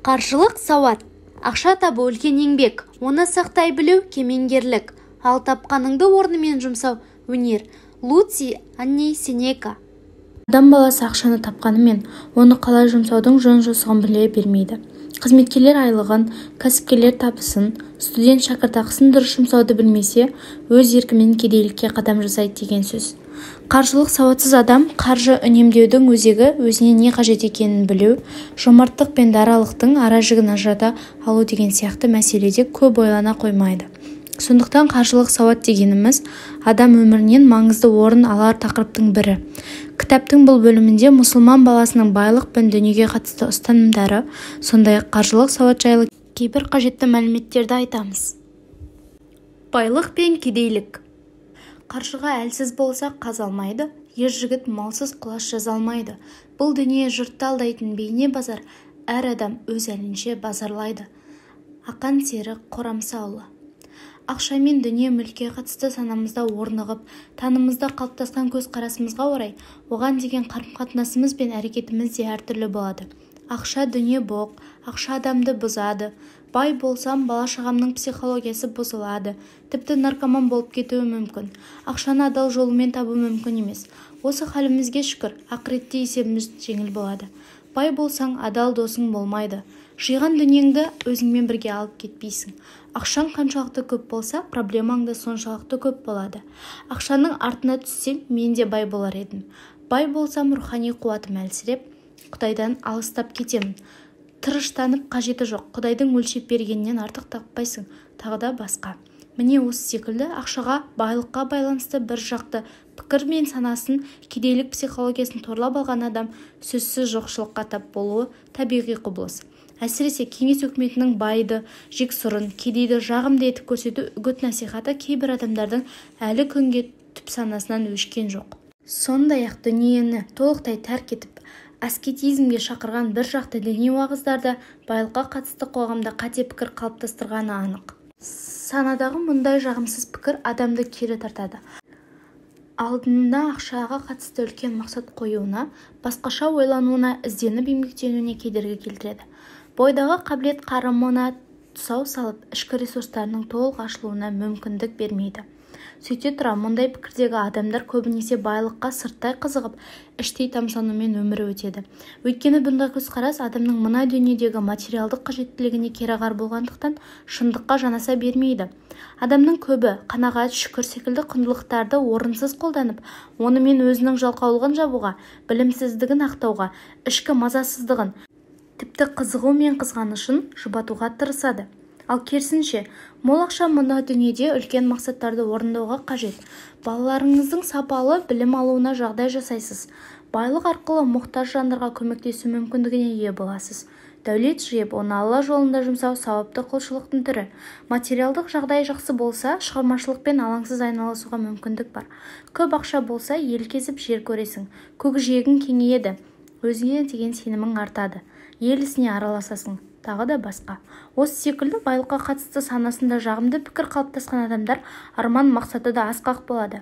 Қаржылық сауат. Ақша табу үлкен еңбек, оны сақтай білу кемеңгерлік, ал тапқаныңды орнымен жұмсау өнер. Луций Анней Сенека. Адам баласы ақшаны тапқанымен, оны қалай жұмсаудың жөн-жосығын біле бермейді. Қызметкерлер айлығын, кәсіпкерлер табысын, студент шәкіртақысын дұрыс жұмсауды білмесе, өз еркімен кедейлікке қадам жасайды деген сөз. Қаржылық сауатсыз адам қаржы үнемдеудің өзегі, өзіне не қажет екенін білу, жомарттық пен даралықтың ара-жігін ажырата алу деген сияқты мәселеде көп ойлана қоймайды. Сондықтан қаржылық сауат дегеніміз адам өмірінен маңызды орын алар тақырыптың бірі. Кітаптың бұл бөлімінде мұсылман баласының байлық пен дүниеге қатысты ұстанымдары, сондай-ақ қаржылық сауат жайлы кейбір қажетті мәліметтерді айтамыз. Байлық пен кедейлік. Қаржыға әлсіз болса қаз алмайды, ер жігіт малсыз құлаш жаза алмайды. Бұл дүние жұртты алдайтын бейне базар, әр адам өз әлінше базарлайды. Ақан сері Қорамсаұлы. Ақша мен дүние-мүлікке қатысты санамызда орнығып, танымызда қалыптасқан көзқарасымызға орай, оған деген қарым-қатынасымыз бен әрекетіміз де әртүрлі болады. Ақша дүние боқ, ақша адамды бұзады, бай болсам бала-шағамның психологиясы бұзылады, тіпті наркоман болып кетуі мүмкін. Ақшаны адал жолымен табу мүмкін емес. Осы халімізге шүкір, ақыретте есебіміз жеңіл болады. Бай болсаң, адал досың болмайды. Жиған дүниеңді өзіңмен бірге алып кетпейсің. Ақшаң қаншалықты көп болса, проблемаң да соншалықты көп болады. Ақшаның артына түссем, мен де бай болар едім. Бай болсам, рухани қуатым әлсіреп, Құдайдан алыстап кетемін. Тырыштанып қажеті жоқ, Құдайдың өлшеп бергенінен артық таппайсың, тағы да басқа. Міне осы секілді ақшаға, байлыққа байланысты бір жақты пікір мен санасын кедейлік психологиясын торлап алған адам сөзсіз жоқшылыққа тап болуы табиғи құбылыс. Әсіресе кеңес өкіметінің байды жексұрын, кедейді жағымды етіп көрсету үгіт-насихаты кейбір адамдардың әлі күнге түп санасынан өшкен жоқ. Сондай-ақ дүниені толықтай тәрк етіп, аскетизмге шақырған бір жақты діни уағыздар да байлыққа қатысты қоғамда қате пікір қалыптастырғаны анық. Санадағы мұндай жағымсыз пікір адамды кері тартады. Алдына ақшаға қатысты үлкен мақсат қоюына, басқаша ойлануына, ізденіп еңбектенуіне кедергі келтіреді. Бойдағы қабілет қарымына тұсау салып, ішкі ресурстарының толық ашылуына мүмкіндік бермейді. Сөйте тұра, мұндай пікірдегі адамдар көбінесе байлыққа сырттай қызығып, іштей тамсанумен өмірі өтеді. Өйткені бұндай көзқарас адамның мына дүниедегі материалдық қажеттілігіне кереғар болғандықтан шындыққа жанаса бермейді. Адамның көбі қанағат, шүкір секілді құндылықтарды орынсыз қолданып, онымен өзінің жалқаулығын жабуға, білімсіздігін ақтауға, ішкі мазасыздығын, тіпті қызығу мен қызғанышын жұбатуға тырысады. Ал керісінше, мол ақша мына дүниеде үлкен мақсаттарды орындауға қажет. Балаларыңыздың сапалы білім алуына жағдай жасайсыз. Байлық арқылы мұқтаж жандарға көмектесу мүмкіндігіне ие боласыз. Дәулет жиып, оны Алла жолында жұмсау сауапты құлшылықтың түрі. Материалдық жағдай жақсы болса, шығармашылықпен алаңсыз айналысуға мүмкіндік бар. Көп ақша болса, ел кезіп жер көресің. Көкжиегің кеңейеді, өзіңе деген сенімің артады. Ел ісіне араласасың, тағы да басқа. Осы секілді байлыққа қатысты санасында жағымды пікір қалыптасқан адамдар арман мақсаты да асқақ болады.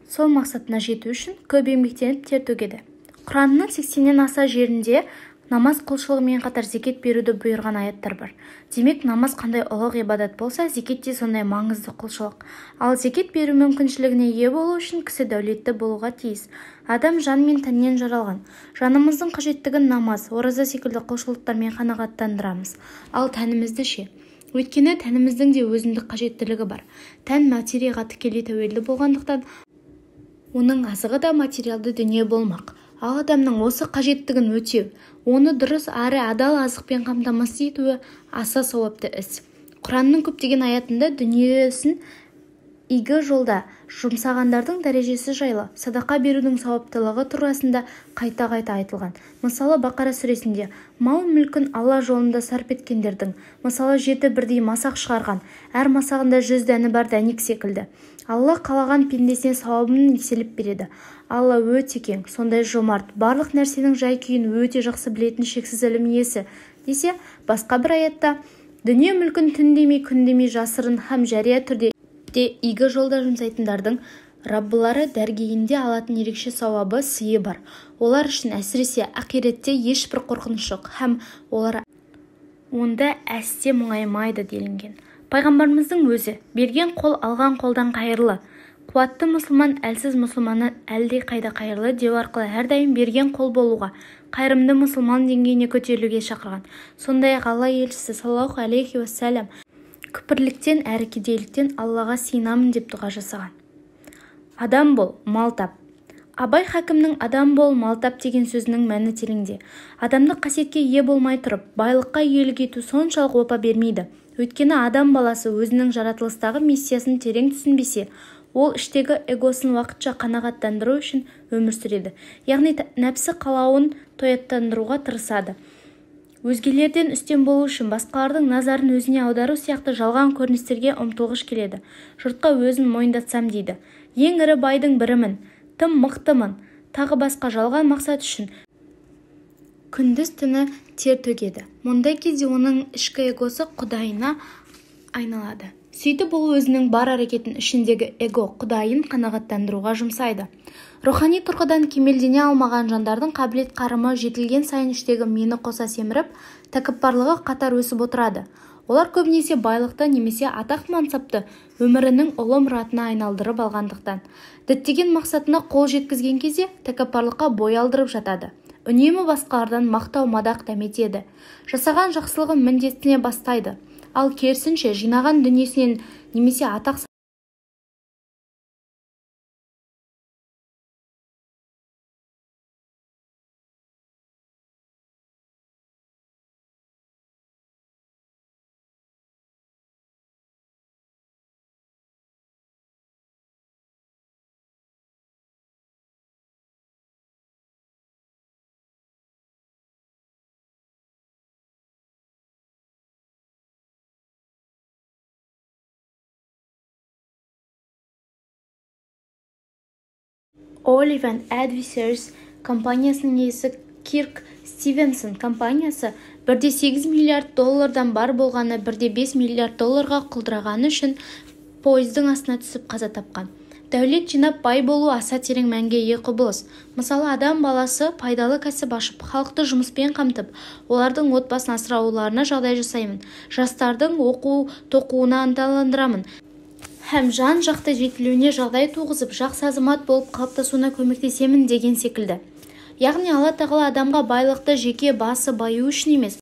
Сол мақсатына жету үшін көп еңбектеніп тер төгеді. Құранның 80-нен аса жерінде намаз құлшылығымен қатар зекет беруді бұйырған аяттар бар. Демек, намаз қандай ұлық ғибадат болса, зекет те сондай маңызды құлшылық. Ал зекет беру мүмкіншілігіне ие болу үшін кісі дәулетті болуға тиіс. Адам жан мен тәннен жаралған. Жанымыздың қажеттігін намаз, ораза секілді құлшылықтармен қанағаттандырамыз. Ал тәнімізді ше? Өйткені тәніміздің де өзіндік қажеттілігі бар. Тән материяға тікелей тәуелді болғандықтан, оның азығы да материалды дүние болмақ. Ал адамның осы қажеттігін өтеу, оны дұрыс әрі адал азықпен қамтамасыз етуі аса сауапты іс. Құранның көптеген аятында дүниесін игі жолда жұмсағандардың дәрежесі жайлы, садақа берудің сауаптылығы турасында қайта-қайта айтылған. Мысалы, Бақара сүресінде мал-мүлкін Алла жолында сарп еткендердің, мысалы, 7 бірдей масақ шығарған, әр масағында 100 дәні бар дәнек секілді. Алла қалаған пендесіне сауабын еселеп береді. Алла өте кең, сондай жомарт, барлық нәрсенің жай-күйін өте жақсы білетін шексіз ілім иесі десе, басқа бір аятта дүние мүлкін түн демей күн демей жасырын һәм жария түрде де игі жолда жұмсайтындардың Раббылары дәргейінде алатын ерекше сауабы, сыйы бар. Олар үшін әсіресе ақиретте ешбір қорқыныш жоқ һәм олар Онда әсте мұңаймайды делінген. Пайғамбарымыздың өзі «Берген қол алған қолдан қайырлы, қуатты мұсылман әлсіз мұсылманнан әлдеқайда қайырлы» деу арқылы әрдайым берген қол болуға, қайырымды мұсылман деңгейіне көтерілуге шақырған. Сондай-ақ Алла елшісі саллаллаху алейхи уассалам күпірліктен әрі кедейліктен Аллаға сыйынамын деп дұға жасаған. Адам бол, мал тап. Абай хакімнің «Адам бол, мал тап» деген сөзінің мәні тереңде. Адамдық қасиетке ие болмай тұрып, байлыққа иелік ету соншалық опа бермейді. Өйткені адам баласы өзінің жаратылыстағы миссиясын терең түсінбесе, ол іштегі эгосын уақытша қанағаттандыру үшін өмір сүреді. Яғни нәпсі қалауын тояттандыруға тырысады. Өзгелерден үстем болу үшін басқалардың назарын өзіне аудару сияқты жалған көріністерге ұмтылғыш келеді. Жұртқа өзін мойындатсам дейді. Ең ірі байдың бірімін, тым мықтымын, тағы басқа жалған мақсат үшін күндіз-түні тер төгеді. Мұндай кезде оның ішкі эгосы құдайына айналады. Сөйтіп ол өзінің бар әрекетін ішіндегі эго құдайын қанағаттандыруға жұмсайды. Рухани тұрғыдан кемелдене алмаған жандардың қабілет-қарымы жетілген сайын іштегі мені қоса семіріп, тәкаппарлығы қатар өсіп отырады. Олар көбінесе байлықты немесе атақ-мансапты өмірінің ұлы мұратына айналдырып алғандықтан, діттеген мақсатына қол жеткізген кезде тәкаппарлыққа бой алдырып жатады. Үнемі басқалардан мақтау-мадақ дәметеді. Жасаған жақсылығын міндетіне бастайды. Ал керісінше жинаған дүниесінен немесе атақ Olivant Advisors компаниясының иесі Кирк Стивенсон компаниясы 1,8 миллиард доллардан бар болғаны 1,5 миллиард долларға құлдырағаны үшін пойыздың астына түсіп қаза тапқан. Дәулет жинап бай болу аса терең мәнге ие құбылыс. Мысалы, адам баласы пайдалы кәсіп ашып, халықты жұмыспен қамтып, олардың отбасын асырауларына жағдай жасаймын, жастардың оқу-тоқуына ынталандырамын һәм жан-жақты жетілуіне жағдай туғызып, жақсы азамат болып қалыптасуына көмектесемін деген секілді. Яғни Алла тағала адамға байлықты жеке басы баю үшін емес,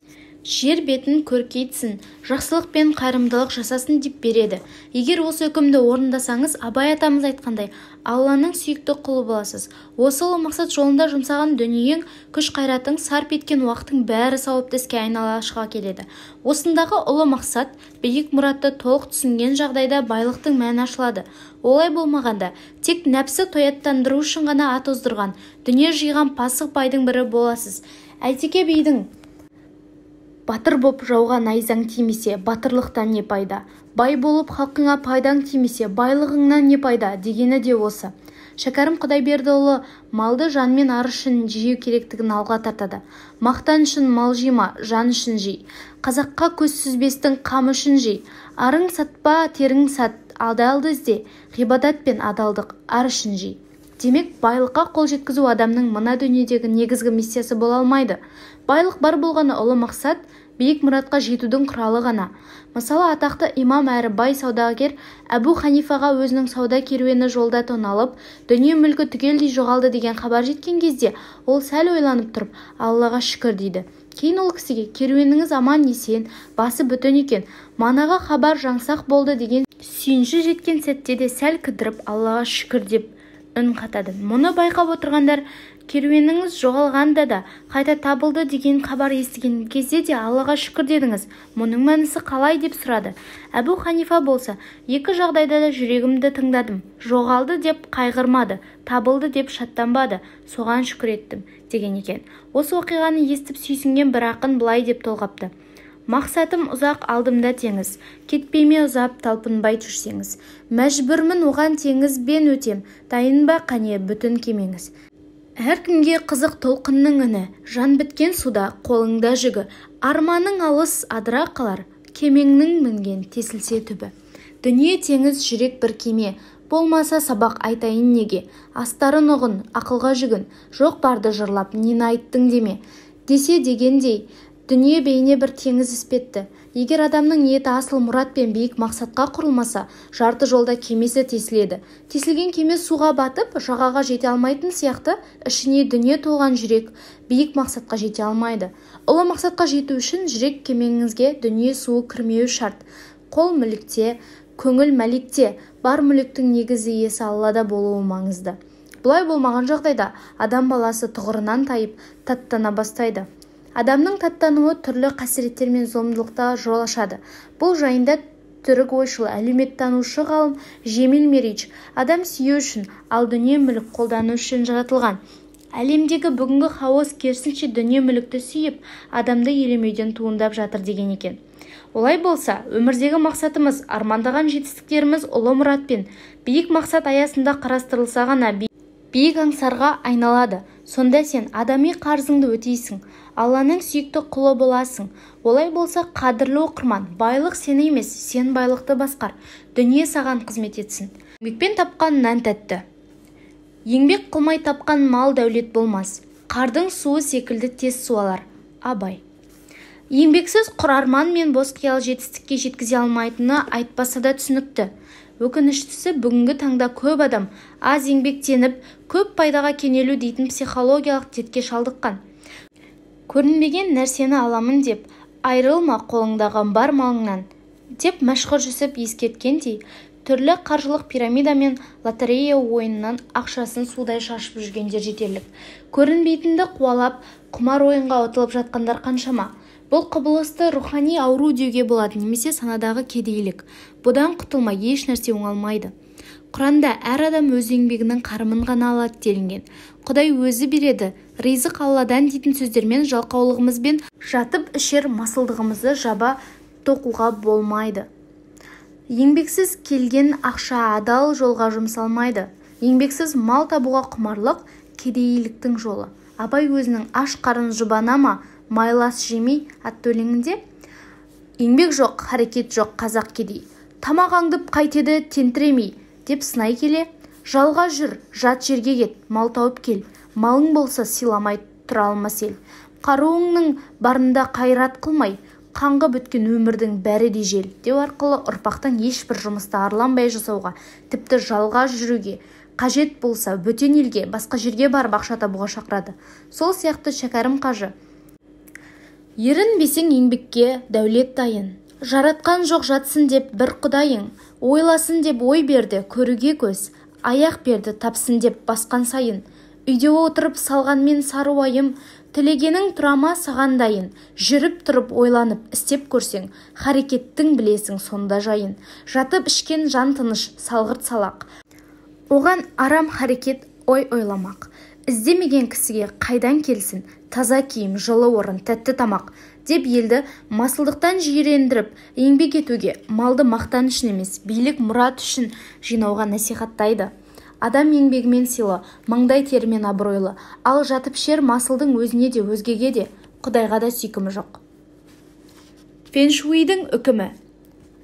жер бетін көркейтсін, жақсылық пен қайырымдылық жасасын деп береді. Егер осы үкімді орындасаңыз, Абай атамыз айтқандай, Алланың сүйікті құлы боласыз. Осы ұлы мақсат жолында жұмсаған дүниең, күш-қайратың, сарп еткен уақытың бәрі сауапты іске айнала шыға келеді. Осындағы ұлы мақсат, биік мұратты толық түсінген жағдайда байлықтың мәні ашылады. Олай болмағанда, тек нәпсі тояттандыру үшін ғана ат оздырған, дүние жиған пасық байдың бірі боласыз. Әйтеке бидің «Батыр боп жауға найзаң тимесе, батырлықтан не пайда? Бай болып халқыңа пайдаң тимесе, байлығыңнан не пайда?» дегені де осы. Шәкәрім Құдайбердіұлы малды жан мен ар үшін жию керектігін алға тартады. Мақтан үшін мал жима, жан үшін жи. Қазаққа көз сүзбестің қамы үшін жи. Арың сатпа, терің сат, адалды ізде. Ғибадат пен адалдық ар үшін жи. Демек, байлыққа қол жеткізу адамның мына дүниедегі негізгі миссиясы бола алмайды. Байлық бар болғаны ұлы мақсат, биік мұратқа жетудің құралы ғана. Мысалы, атақты имам әрі бай саудагер Әбу Ханифаға өзінің сауда керуені жолда тоналып, дүние-мүлкі түгелдей жоғалды деген хабар жеткен кезде, ол сәл ойланып тұрып, Аллаға шүкір дейді. Кейін ол кісіге керуеніңіз аман есен, басы бүтін екен, манағы хабар жаңсақ болды деген сүйінші жеткен сәтте де сәл кідіріп Аллаға шүкір деп үн қатады. Мұны байқап отырғандар керуеніңіз жоғалғанда да қайта табылды деген хабар естіген кезде де Аллаға шүкір дедіңіз. Мұның мәнісі қалай деп сұрады. Әбу Ханифа болса, екі жағдайда да жүрегімді тыңдадым. Жоғалды деп қайғырмады, табылды деп шаттанбады, соған шүкір еттім деген екен. Осы оқиғаны естіп сүйсінген бір ақын былай деп толғапты. Мақсатым ұзақ алдымда теңіз, кетпейме ұзап талпынбай жүрсеңіз. Мәжбүрмін оған теңізбен өтем, дайын ба қане бүтін кемеңіз. Әркімге қызық толқынның үні, жан біткен суда қолыңда жүгі, арманың алыс адыра қалар, кемеңнің мінген тесілсе түбі. Дүние теңіз, жүрек бір кеме, болмаса сабақ айтайын неге, астарын ұғын, ақылға жүгін, жоқ барды жырлап нені айттың деме. Десе дегендей, Дүние бейне бір теңіз іспетті. Егер адамның ниеті асыл мұрат пен биік мақсатқа құрылмаса, жарты жолда кемесі тесіледі. Тесілген кеме суға батып, жағаға жете алмайтын сияқты, ішіне дүние толған жүрек биік мақсатқа жете алмайды. Ұлы мақсатқа жету үшін жүрек кемеңізге дүние суы кірмеуі шарт. Қол мүлікте, көңіл мәликте, бар мүліктің негізі иесі Аллада болуы маңызды. Бұлай болмаған жағдайда адам баласы тұғырынан тайып, таттана бастайды. Адамның таттануы түрлі қасіреттер мен зұлымдыққа жол ашады. Бұл жайында түрік ойшылы, әлеуметтанушы ғалым Жемил Мерич: "Адам сүю үшін, ал дүние мүлік қолдану үшін жаратылған. Әлемдегі бүгінгі хаос керісінше дүние-мүлікті сүйіп, адамды елемеуден туындап жатыр" деген екен. Олай болса, өмірдегі мақсатымыз, армандаған жетістіктеріміз ұлы мұрат пен биік мақсат аясында қарастырылса ғана биік аңсарға айналады. Сонда сен адами қарызыңды өтейсің, Алланың сүйікті құлы боласың. Олай болса, қадірлі оқырман, байлық сені емес, сен байлықты басқар. Дүние саған қызмет етсін. Еңбекпен тапқан нан тәтті. Еңбек қылмай тапқан мал дәулет болмас. Қардың суы секілді тез суалар. Абай. Еңбексіз құр арман мен бос қиял жетістікке жеткізе алмайтыны айтпаса да түсінікті. Өкініштісі, бүгінгі таңда көп адам аз еңбектеніп, көп пайдаға кенелу дейтін психологиялық дертке шалдыққан. Көрінбеген нәрсені аламын деп, айырылма қолыңдағы бар малыңнан, деп Мәшһүр Жүсіп ескерткендей, түрлі қаржылық пирамида мен лотерея ойынынан ақшасын судай шашып жүргендер жетерлік. Көрінбейтінді қуалап, құмар ойынға ұтылып жатқандар қаншама. Бұл құбылысты рухани ауру деуге болады немесе санадағы кедейлік. Бұдан құтылмай еш нәрсе оңалмайды. Құранда әр адам өз еңбегінің қарымын ғана алады делінген. Құдай өзі береді, ризық Алладан дейтін сөздермен жалқаулығымызбен жатып ішер масылдығымызды жаба тоқуға болмайды. Еңбексіз келген ақша адал жолға жұмсалмайды. Еңбексіз мал табуға құмарлық кедейліктің жолы. Абай өзінің аш қарын жұбана ма, майлас жемей атты өлеңінде: "Еңбек жоқ, харекет жоқ, қазақ кедей, тамақ аңдып қайтеді тентіремей" деп сынай келе, "Жалға жүр, жат жерге кет, мал тауып кел, малың болса сыйламай тұра алмас ел. Қаруыңның барында қайрат қылмай, қаңғып өткен өмірдің бәрі де жел" деу арқылы ұрпақтың ешбір жұмысты арланбай жасауға, тіпті жалға жүруге, қажет болса бөтен елге, басқа жерге барып ақша табуға шақырады. Сол сияқты Шәкәрім қажы: "Ерінбесең еңбекке дәулет дайын, жаратқан жоқ жатсын деп бір құдайың, ойласын деп ой берді, көруге көз, аяқ берді тапсын деп басқан сайын. Үйде отырып салғанмен сары уайым, тілегенің тұрама саған дайын. Жүріп тұрып ойланып істеп көрсең, харекеттің білесің сонда жайын. Жатып ішкен жан тыныш, салғырт салақ, оған арам харекет ой ойламақ. Іздемеген кісіге қайдан келсін таза киім, жылы орын, тәтті тамақ" деп елді масылдықтан жирендіріп, еңбек етуге, малды мақтан үшін емес, билік мұрат үшін жинауға насихаттайды. Адам еңбегімен сыйлы, маңдай терімен абыройлы, ал жатып ішер масылдың өзіне де, өзгеге де, Құдайға да сүйкімі жоқ. Фэншуйдің үкімі.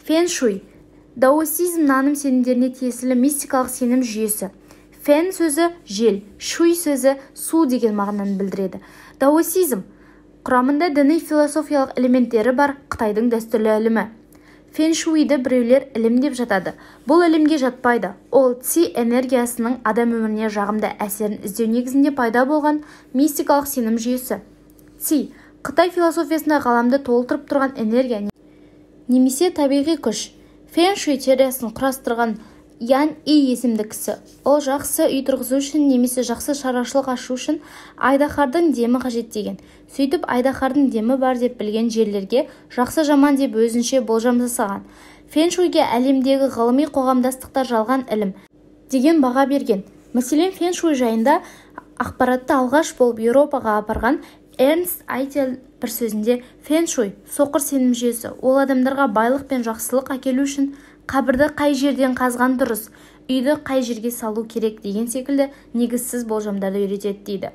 Фэншуй – даосизм наным-сенімдеріне тиесілі мистикалық сенім жүйесі. Фэн сөзі жел, шуй сөзі су деген мағынаны білдіреді. Даосизм құрамында діни философиялық элементтері бар Қытайдың дәстүрлі ілімі. Фэншуйді біреулер ілім деп жатады. Бұл ілімге жатпайды. Ол ци энергиясының адам өміріне жағымды әсерін іздеу негізінде пайда болған мистикалық сенім жүйесі. Ци – Қытай философиясында ғаламды толтырып тұрған энергия немесе табиғи күш. Фэншуй теориясын құрастырған Ян И есімді кісі. Ол жақсы үй тұрғызу үшін немесе жақсы шаруашылық ашу үшін айдаһардың демі қажет деген. Сөйтіп айдаһардың демі бар деп білген жерлерге жақсы-жаман деп өзінше болжам жасаған. Фэншуйге әлемдегі ғылыми қоғамдастықтар жалған ілім деген баға берген. Мәселен, фэншуй жайында ақпаратты алғаш болып Еуропаға апарған Эрнст Айтель бір сөзінде: "Фэншуй – соқыр сенім жүйесі. Ол адамдарға байлық пен жақсылық әкелу үшін қабірді қай жерден қазған дұрыс, үйді қай жерге салу керек деген секілді негізсіз болжамдарды үйретеді" дейді.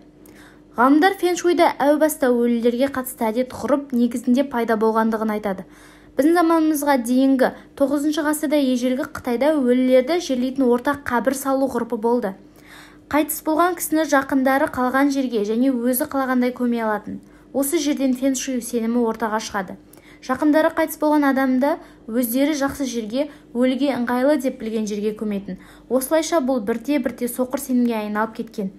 Ғалымдар фэншуйды әу баста өлілерге қатысты әдет-ғұрып негізінде пайда болғандығын айтады. Біздің заманымызға дейінгі 9 ғасырда ежелгі Қытайда өлілерді жерлейтін ортақ қабір салу ғұрпы болды. Қайтыс болған кісіні жақындары қалаған жерге және өзі қалағандай көме алатын. Осы жерден фэн-шуй сенімі ортаға шығады. Жақындары қайтыс болған адамды өздері жақсы жерге, өліге ыңғайлы деп білген жерге көметін. Осылайша бұл бірте-бірте соқыр сенімге айналып кеткен.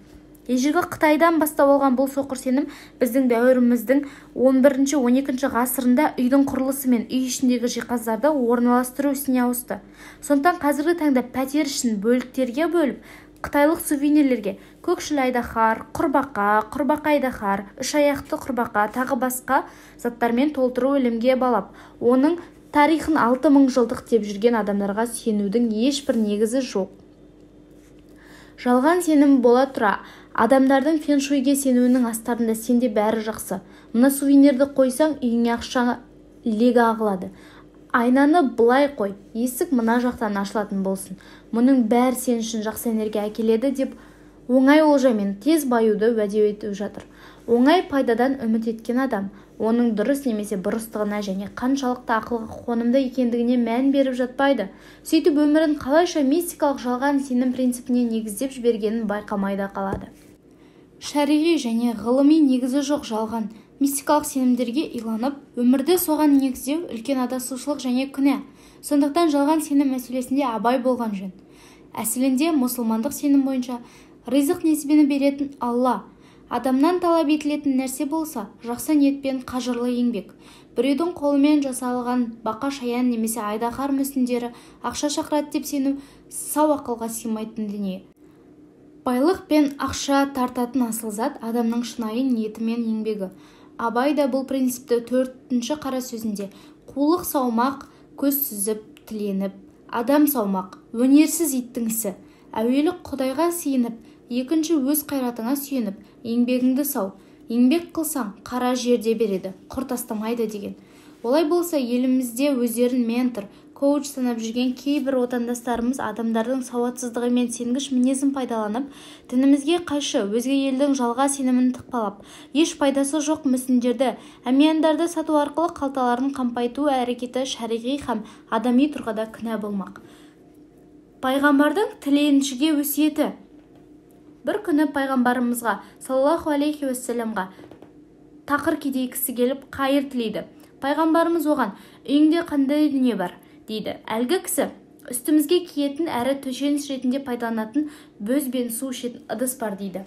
Ежелгі Қытайдан бастау алған бұл соқыр сенім біздің дәуіріміздің 11-12 ғасырында үйдің құрылысы мен үй ішіндегі жиһаздарды орналастыру ісіне ауысты. Сондықтан қазіргі таңда пәтер ішін бөліктерге бөліп, қытайлық сувенирлерге көкшіл айдаһар, құрбақа, құрбақа айдаһар, үш аяқты құрбақа, тағы басқа заттармен толтыру ілімге балап, оның тарихын 6000 жылдық деп жүрген адамдарға сенудің ешбір негізі жоқ. Жалған сенім бола тұра, адамдардың фэн-шуйге сенуінің астарында сенде бәрі жақсы. Мына сувенирді қойсаң, үйіңе ақша легі ағылады. Айнаны былай қой, есік мына жақтан ашылатын болсын. Мұның бәрі сен үшін жақсы энергия әкеледі деп оңай олжамен тез баюды уәде етіп жатыр. Оңай пайдадан үміт еткен адам оның дұрыс немесе бұрыстығына және қаншалықты ақылға қонымды екендігіне мән беріп жатпайды. Сөйтіп өмірін қалайша мистикалық жалған сенім принципіне негіздеп жібергенін байқамай да қалады. Шариғи және ғылыми негізі жоқ жалған мистикалық сенімдерге иланып, өмірді соған негіздеу үлкен адасушылық және күнә. Сондықтан жалған сенім мәселесінде абай болған жөн. Әсілінде мұсылмандық сенім бойынша ризық несібені беретін Алла. Адамнан талап етілетін нәрсе болса, жақсы ниетпен қажырлы еңбек. Біреудің қолымен жасалған бақа шаян немесе айдаһар мүсіндері ақша шақырады деп сену сау ақылға сыймайтын дүние. Байлық пен ақша тартатын асыл зат адамның шынайы ниеті мен еңбегі. Абай да бұл принципті 4-ші қара сөзінде қулық саумақ, көз сүзіп тіленіп, адам саумақ, өнерсіз иттің ісі. Әуелі Құдайға сиынып, екінші өз қайратыңа сүйеніп, еңбегіңді сау. Еңбек қылсаң, қара жерде береді, құр тастамайды деген. Олай болса, елімізде өздерін ментор, коуч санап жүрген кейбір отандастарымыз адамдардың сауатсыздығы мен сенгіш мінезін пайдаланып, дінімізге қайшы өзге елдің жалға сенімін тықпалап, еш пайдасы жоқ мүсіндерді, әмияндарды сату арқылы қалталарын қампайту әрекеті шариғи һәм адами тұрғыда күнә болмақ. Пайғамбардың тіленшіге өсиеті. Бір күні пайғамбарымызға, саллаллаху алейхи уассаламға, тақыр кедей кісі келіп қайыр тілейді. Пайғамбарымыз оған, үйіңде қандай дүние бар? Дейді. Әлгі кісі, үстімізге киетін әрі төсеніш ретінде пайдаланатын бөз бен су ішетін ыдыс бар дейді.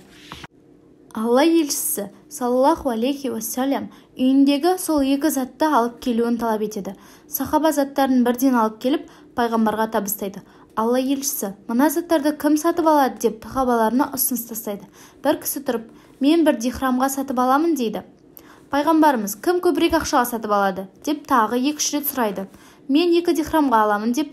Алла елшісі, саллаллаху алейхи уассалам, үйіндегі сол екі затты алып келуін талап етеді. Сахаба заттарын бірден алып келіп, пайғамбарға табыстайды. Алла елшісі, мына заттарды кім сатып алады деп сахабаларына ұсыныс тастайды. Бір кісі тұрып, мен бір дирхамға сатып аламын дейді. Пайғамбарымыз, кім көбірек ақшаға сатып алады деп тағы 2-3 рет сұрайды. Мен 2 дирхамға аламын деп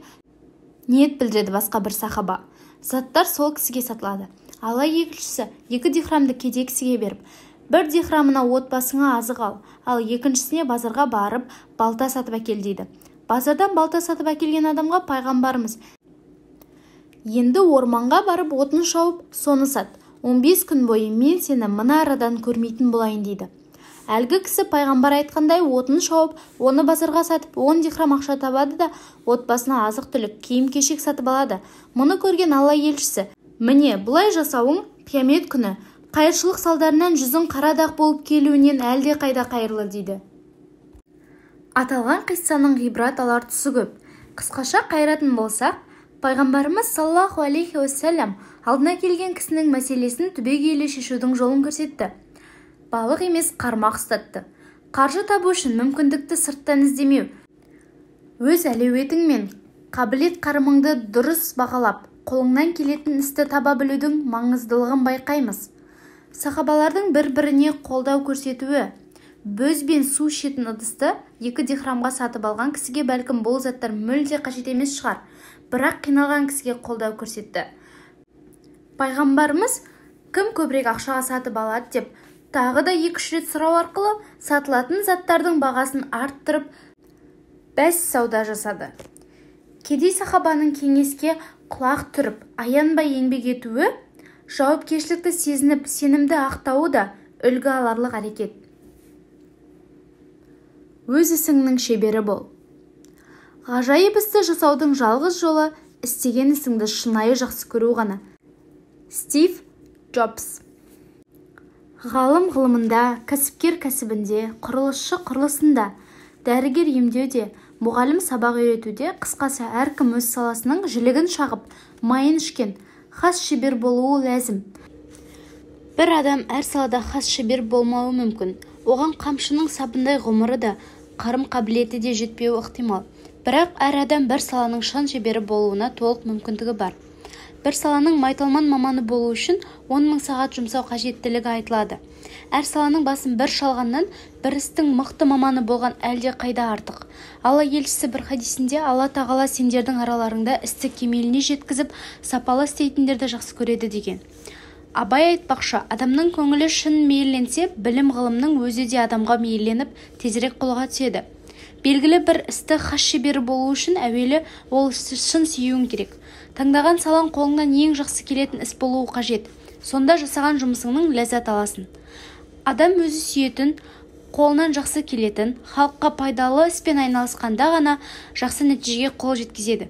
ниет білдіреді басқа бір сахаба. Заттар сол кісіге сатылады. Алла елшісі 2 дирхамды кедей кісіге беріп, бір дирхамына отбасыңа азық ал, ал екіншісіне базарға барып балта сатып әкел дейді. Базардан балта сатып әкелген адамға пайғамбарымыз, енді орманға барып отын шауып, соны сат. 15 күн бойы мен сені мына арадан көрмейтін болайын дейді. Әлгі кісі пайғамбар айтқандай отын шауып, оны базарға сатып, 10 дирхам ақша табады да, отбасына азық-түлік, киім-кешек сатып алады. Мұны көрген Алла елшісі, міне, бұлай жасауың қиямет күні қайыршылық салдарынан жүзің қара дақ болып келуінен әлде қайда қайырлы дейді. Аталған қиссаның ғибрат алар тұсы көп. Қысқаша қайыратын болсақ, пайғамбарымыз саллаллаху алейхи уассалам алдына келген кісінің мәселесін түбегейлі шешудің жолын көрсетті. Балық емес қармақ ұстатты. Қаржы табу үшін мүмкіндікті сырттан іздемеу, өз әлеуетің мен қабілет қарымыңды дұрыс бағалап, қолыңнан келетін істі таба білудің маңыздылығын байқаймыз. Сахабалардың бір-біріне қолдау көрсетуі, бөз бен су ішетін ыдысты 2 дирхамға сатып алған кісіге бәлкім бұл заттар мүлде қажет емес шығар, бірақ қиналған кісіге қолдау көрсетті. Пайғамбарымыз кім көбірек ақшаға сатып алады деп тағы да 2-3 рет сұрау арқылы сатылатын заттардың бағасын арттырып, бәс сауда жасады. Кедей сахабаның кеңеске құлақ түріп, аянбай еңбек етуі, жауапкершілікті сезініп, сенімді ақтауы да үлгі аларлық әрекет. Өз ісіңнің шебері бол. Ғажайып істі жасаудың жалғыз жолы істеген ісіңді шынайы жақсы көру ғана. Стив Джобс. Ғалым ғылымында, кәсіпкер кәсібінде, құрылысшы құрылысында, дәрігер емдеуде, мұғалім сабақ үйретуде, қысқасы әркім өз саласының жілігін шағып, майын ішкен хас шебер болуы ләзім. Бір адам әр салада хас шебер болмауы мүмкін. Оған қамшының сабындай ғұмыры да, қарым-қабілеті де жетпеуі ықтимал. Бірақ әр адам бір саланың шын шебері болуына толық мүмкіндігі бар. Бір саланың майталман маманы болу үшін 10 мың сағат жұмсау қажеттілігі айтылады. Әр саланың басын бір шалғаннан бір істің мықты маманы болған әлде қайда артық. Алла елшісі бір хадисінде Алла тағала сендердің араларыңда істі кемеліне жеткізіп, сапалы істейтіндерді жақсы көреді деген. Абай айтпақшы, адамның көңілі шын мейілленсе, білім-ғылымның өзі де адамға мейілленіп, тезірек қолға түседі. Белгілі бір істі хас шебері болу үшін әуелі ол істі шын сүюің керек. Таңдаған салаң қолыңнан ең жақсы келетін іс болуы қажет. Сонда жасаған жұмысыңнан ләззат аласың. Адам өзі сүйетін, қолынан жақсы келетін, халыққа пайдалы іспен айналысқанда ғана жақсы нәтижеге қол жеткізеді.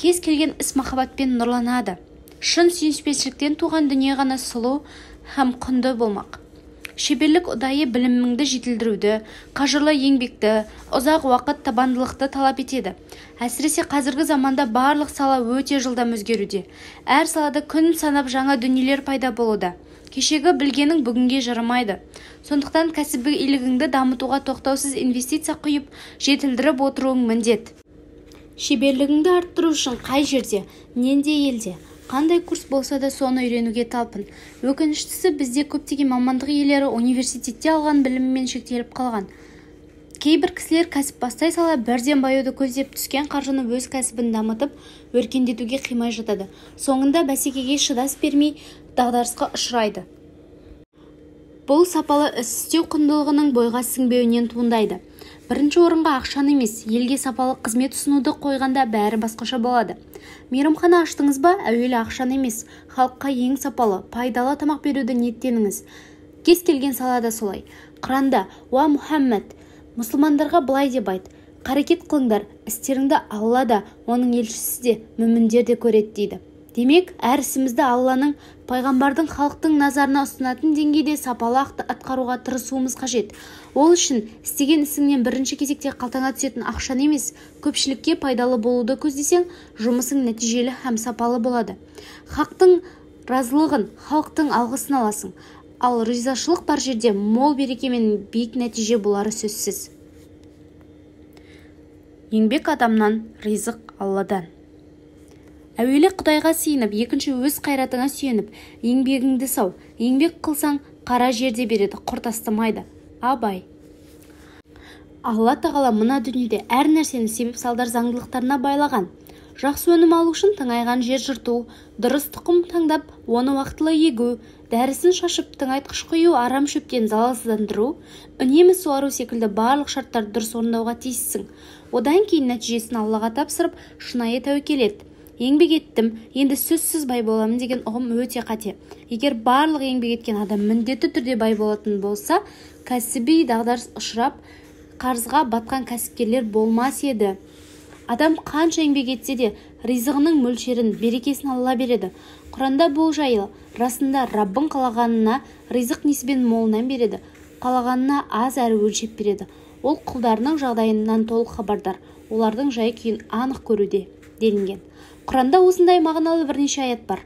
Кез келген іс махаббатпен нұрланады. Шын сүйіспеншіліктен туған дүние ғана сұлу һәм құнды болмақ. Шеберлік ұдайы біліміңді жетілдіруді, қажырлы еңбекті, ұзақ уақыт табандылықты талап етеді. Әсіресе қазіргі заманда барлық сала өте жылдам өзгеруде. Әр салада күн санап жаңа дүниелер пайда болуда. Кешегі білгенің бүгінге жарамайды. Сондықтан кәсібилігіңді дамытуға тоқтаусыз инвестиция құйып, жетілдіріп отыруың міндет. Шеберлігіңді арттыру үшін қай жерде, нендей елде, қандай курс болса да соны үйренуге талпын. Өкініштісі, бізде көптеген мамандық иелері университетте алған білімімен шектеліп қалған. Кейбір кісілер кәсіп бастай сала бірден баюды көздеп, түскен қаржыны өз кәсібін дамытып, өркендетуге қимай жатады. Соңында бәсекеге шыдас бермей, дағдарысқа ұшырайды. Бұл сапалы іс істеу құндылығының бойға сіңбеуінен туындайды. Бірінші орынға ақшаны емес, елге сапалы қызмет ұсынуды қойғанда бәрі басқаша болады. Мейрамхана аштыңыз ба, әуелі ақшаны емес, халыққа ең сапалы, пайдалы тамақ беруді ниеттеніңіз. Кез келген салада солай. Құранда, «Уа Мұхаммед, мұсылмандарға былай деп айт, қарекет қылыңдар, істеріңді Алла да, оның елшісі де, мүміндер де көреді» дейді. Демек, әр ісімізді Алланың, пайғамбардың халықтың назарына ұсынатын деңгейде сапалы атқаруға тырысуымыз қажет. Ол үшін істеген ісіңнен бірінші кезекте қалтаңа түсетін ақшаны емес, көпшілікке пайдалы болуды көздесең, жұмысың нәтижелі һәм сапалы болады. Хақтың разылығын, халықтың алғысын аласың. Ал ризашылық бар жерде мол береке мен биік нәтиже болары сөзсіз. Еңбек адамнан, ризық Алладан. Әуелі Құдайға сиынып, екінші өз қайратыңа сүйеніп, еңбегіңді сау. Еңбек қылсаң, қара жерде береді, құр тастамайды. Абай. Алла тағала мына дүниеде әр нәрсені себеп-салдар заңдылықтарына байлаған. Жақсы өнім алу үшін тыңайған жер жырту, дұрыс тұқым таңдап, оны уақытылы егу, дәрісін шашып, тыңайтқыш құю, арам шөптен залалсыздандыру, үнемі суару секілді барлық шарттарды дұрыс орындауға тиіссің. Одан кейін нәтижесін Аллаға тапсырып, шынайы тәуекел ет. Еңбек еттім, енді сөзсіз бай боламын деген ұғым өте қате. Егер барлық еңбек еткен адам міндетті түрде бай болатын болса, кәсіби дағдарыс ұшырап, қарызға батқан кәсіпкерлер болмас еді. Адам қанша еңбек етсе де, ризығының мөлшерін, берекесін Алла береді. Құранда бұл жайлы, расында Раббың қалағанына ризық несібен молынан береді, қалағанына аз әрі өлшеп береді. Ол құлдарының жағдайынан толық хабардар, олардың жай-күйін анық көруде, делінген. Құранда осындай мағыналы бірнеше аят бар.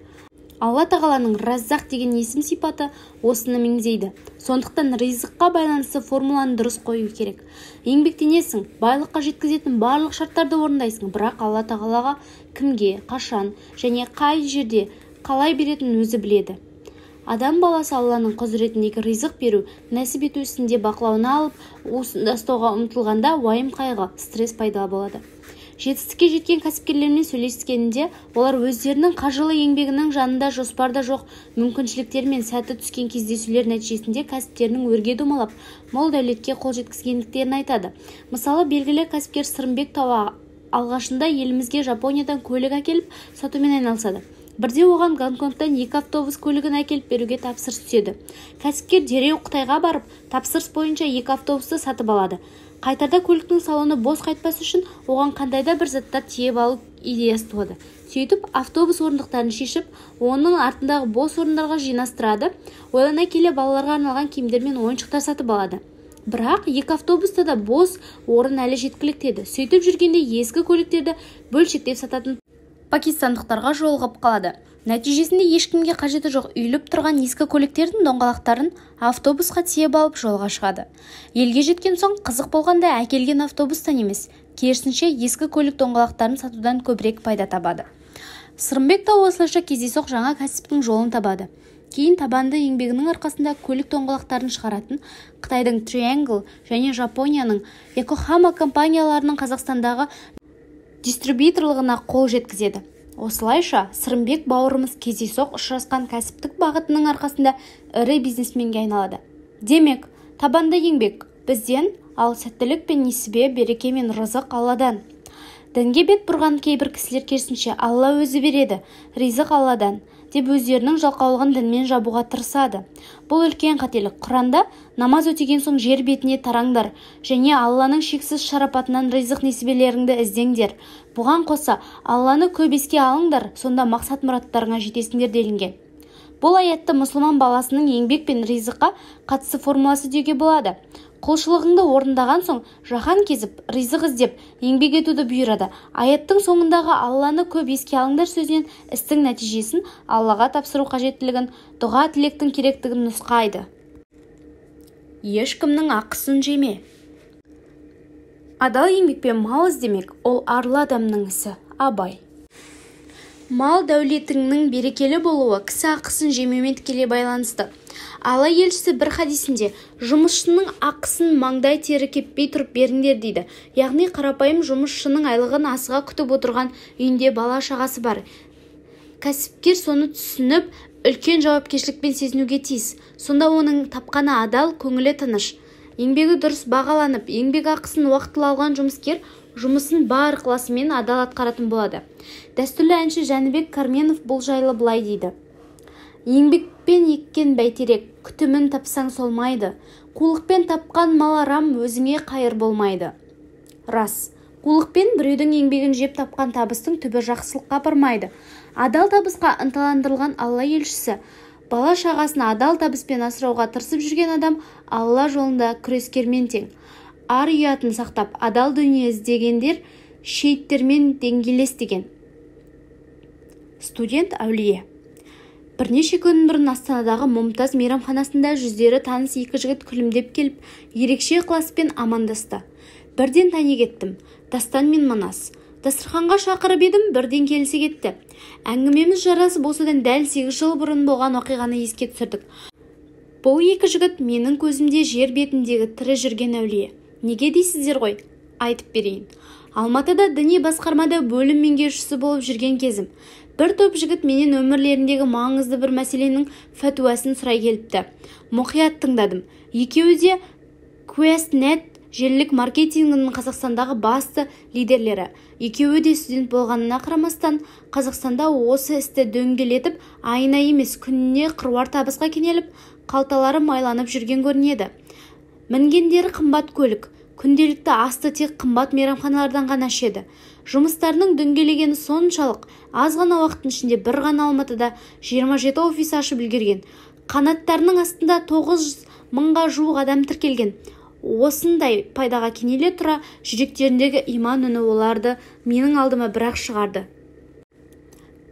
Алла тағаланың Раззақ деген есім сипаты осыны меңзейді. Сондықтан ризыққа байланысты формуланы дұрыс қою керек. Еңбектенесің, байлыққа жеткізетін барлық шарттарды орындайсың, бірақ Алла тағалаға кімге, қашан және қай жерде қалай беретінін өзі біледі. Адам баласы Алланың құзыретіндегі ризық беру, нәсіп ету ісінде бақылауына алып, уысында ұстауға ұмтылғанда уайым-қайғы, стресс пайда болады. Жетістікке жеткен кәсіпкерлермен сөйлескенінде олар өздерінің қажырлы еңбегінің жанында жоспарда жоқ мүмкіншіліктер мен сәті түскен кездесулер нәтижесінде кәсіптерінің өрге домалап, мол дәулетке қол жеткізгендіктерін айтады. Мысалы, белгілі кәсіпкер Сырымбек Тау алғашында елімізге Жапониядан көлік әкеліп сатумен айналысады. Бірде оған Гонконгтан 2 автобус көлігін әкеліп беруге тапсырыс түседі. Кәсіпкер дереу Қытайға барып, тапсырыс бойынша 2 автобусты сатып алады. Қайтарда көліктің салоны бос қайтпас үшін оған қандай да бір заттар тиеп алу идеясы туады. Сөйтіп, автобус орындықтарын шешіп, оның артындағы бос орындарға жинастырады. Ойлана келе балаларға арналған киімдер мен ойыншықтар сатып алады. Бірақ екі автобуста да бос орын әлі жеткілікті еді. Сөйтіп жүргенде ескі көліктерді бөлшектеп сататын пакистандықтарға жолығып қалады. Нәтижесінде ешкімге қажеті жоқ үйіліп тұрған ескі көліктердің доңғалақтарын автобусқа тиеп алып жолға шығады. Елге жеткен соң қызық болғанда әкелген автобустан емес, керісінше ескі көлік доңғалақтарын сатудан көбірек пайда табады. Сырымбек та осылайша кездейсоқ жаңа кәсіптің жолын табады. Кейін табанды еңбегінің арқасында көлік доңғалақтарын шығаратын Қытайдың Triangle және Жапонияның Yokohama компанияларының Қазақстандағы дистрибьюторлығына қол жеткізеді. Осылайша, Сырымбек бауырымыз кездейсоқ ұшырасқан кәсіптік бағытының арқасында ірі бизнесменге айналады. Демек, табанды еңбек бізден, ал сәттілік пен несібе, береке мен рызық Алладан. Дінге бет бұрған кейбір кісілер керісінше Алла өзі береді, ризық Алладан деп өздерінің жалқаулығын дінмен жабуға тырысады. Бұл үлкен қателік. Құранда намаз өтеген соң жер бетіне тараңдар және Алланың шексіз шарапатынан ризық несібелеріңді іздеңдер. Бұған қоса Алланы көп еске алыңдар, сонда мақсат мұраттарыңа жетесіңдер делінген. Бұл аятты мұсылман баласының еңбек пен ризыққа қатысты формуласы деуге болады. Құлшылығыңды орындаған соң жаһан кезіп, ризық іздеп, еңбек етуді бұйырады. Аяттың соңындағы Алланы көп еске алыңдар сөзінен істің нәтижесін Аллаға тапсыру қажеттілігін, дұға тілектің керектігін нұсқайды. Ешкімнің ақысын жеме. Адал еңбекпен мал іздемек, ол арлы адамның ісі. Абай. Мал дәулетіңнің берекелі болуы кісі ақысын жемеумен тікелей байланысты. Алла елшісі бір хадисінде жұмысшының ақысын маңдай тері кеппей тұрып беріңдер дейді. Яғни қарапайым жұмысшының айлығын асыға күтіп отырған үйінде бала шағасы бар. Кәсіпкер соны түсініп, үлкен жауапкершілікпен сезінуге тиіс. Сонда оның тапқаны адал, көңілі тыныш. Еңбегі дұрыс бағаланып, еңбек ақысын уақытылы алған жұмыскер жұмысын бар ықыласымен адал атқаратын болады. Дәстүрлі әнші Жәнібек Карменов бұл жайлы былай дейді. Еңбекпен еккен бәйтерек, күтімін тапсаң солмайды. Қулықпен тапқан мал арам, өзіңе қайыр болмайды. Рас, қулықпен біреудің еңбегін жеп тапқан табыстың түбі жақсылыққа апармайды. Адал табысқа ынталандырылған Алла елшісі, бала шағасын адал табыспен асырауға тырысып жүрген адам Алла жолында күрескермен тең. Ар ұятын сақтап, адал дүние іздегендер шейіттермен деңгейлес деген. Студент әулие. Бірнеше күн бұрын Астанадағы Мұмтаз мейрамханасында жүздері таныс екі жігіт күлімдеп келіп, ерекше ықыласпен амандасты. Бірден тани кеттім. Дастан мен Манас. Дастарханға шақырып едім, бірден келісе кетті. Әңгімеміз жарасып, осыдан дәл 8 жыл бұрын болған оқиғаны еске түсірдік. Бұл екі жігіт менің көзімде жер бетіндегі тірі жүрген әулие. Неге дейсіздер ғой? Айтып берейін. Алматыда діни басқармада бөлім меңгерушісі болып жүрген кезім. Бір топ жігіт менен өмірлеріндегі маңызды бір мәселенің фәтуасын сұрай келіпті. Мұқият тыңдадым. Екеуі де QuestNet желілік маркетингінің Қазақстандағы басты лидерлері. Екеуі де студент болғанына қарамастан, Қазақстанда осы істі дөңгелетіп, айына емес күніне қыруар табысқа кенеліп, қалталары майланып жүрген көрінеді. Мінгендері қымбат көлік, күнделікті асты тек қымбат мейрамханалардан ғана ішеді. Жұмыстарының дөңгелегені соншалық, аз ғана уақыттың ішінде бір ғана Алматыда 27 офис ашып үлгерген. Қанаттарының астында 9 мыңға жуық адам тіркелген. Осындай пайдаға кенеле тұра, жүректеріндегі иман үні оларды менің алдыма бірақ шығарды.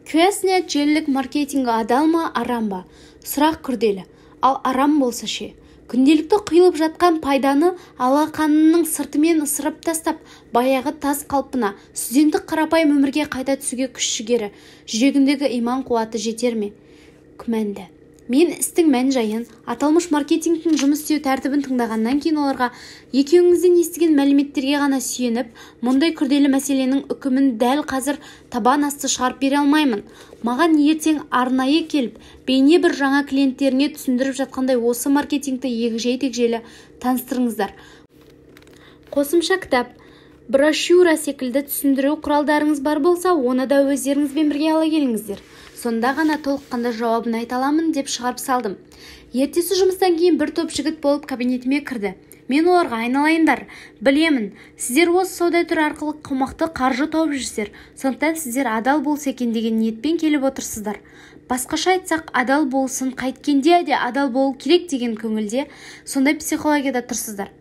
QuestNet желілік маркетингі адал ма, арам ба? Сұрақ күрделі. Ал арам болса ше? Күнделікті құйылып жатқан пайданы алақанының сыртымен ысырып тастап, баяғы тас қалпына, студенттік қарапайым өмірге қайта түсуге күш жігері, жүрегіндегі иман қуаты жетер ме? Күмәнді. Мен істің мән-жайын, аталмыш маркетингтің жұмыс істеу тәртібін тыңдағаннан кейін оларға екеуіңізден естіген мәліметтерге ғана сүйеніп, мұндай күрделі мәселенің үкімін дәл қазір табан асты шығарып бере алмаймын. Маған ертең арнайы келіп, бейне бір жаңа клиенттеріңе түсіндіріп жатқандай осы маркетингті егжей-тегжейлі таныстырыңыздар. Қосымша кітап, брошюра секілді түсіндіру құралдарыңыз бар болса, оны да өздеріңізбен бірге ала келіңіздер. Сонда ғана толыққанды жауабын айта аламын деп шығарып салдым. Ертесі жұмыстан кейін бір топ жігіт болып кабинетіме кірді. Мен оларға: айналайындар, білемін, сіздер осы сауда түрі арқылы қомақты қаржы тауып жүрсіздер, сондықтан сіздер адал болса екен деген ниетпен келіп отырсыздар. Басқаша айтсақ, адал болсын, қайткенде де адал болу керек деген көңілде, сондай психологияда тұрсыздар.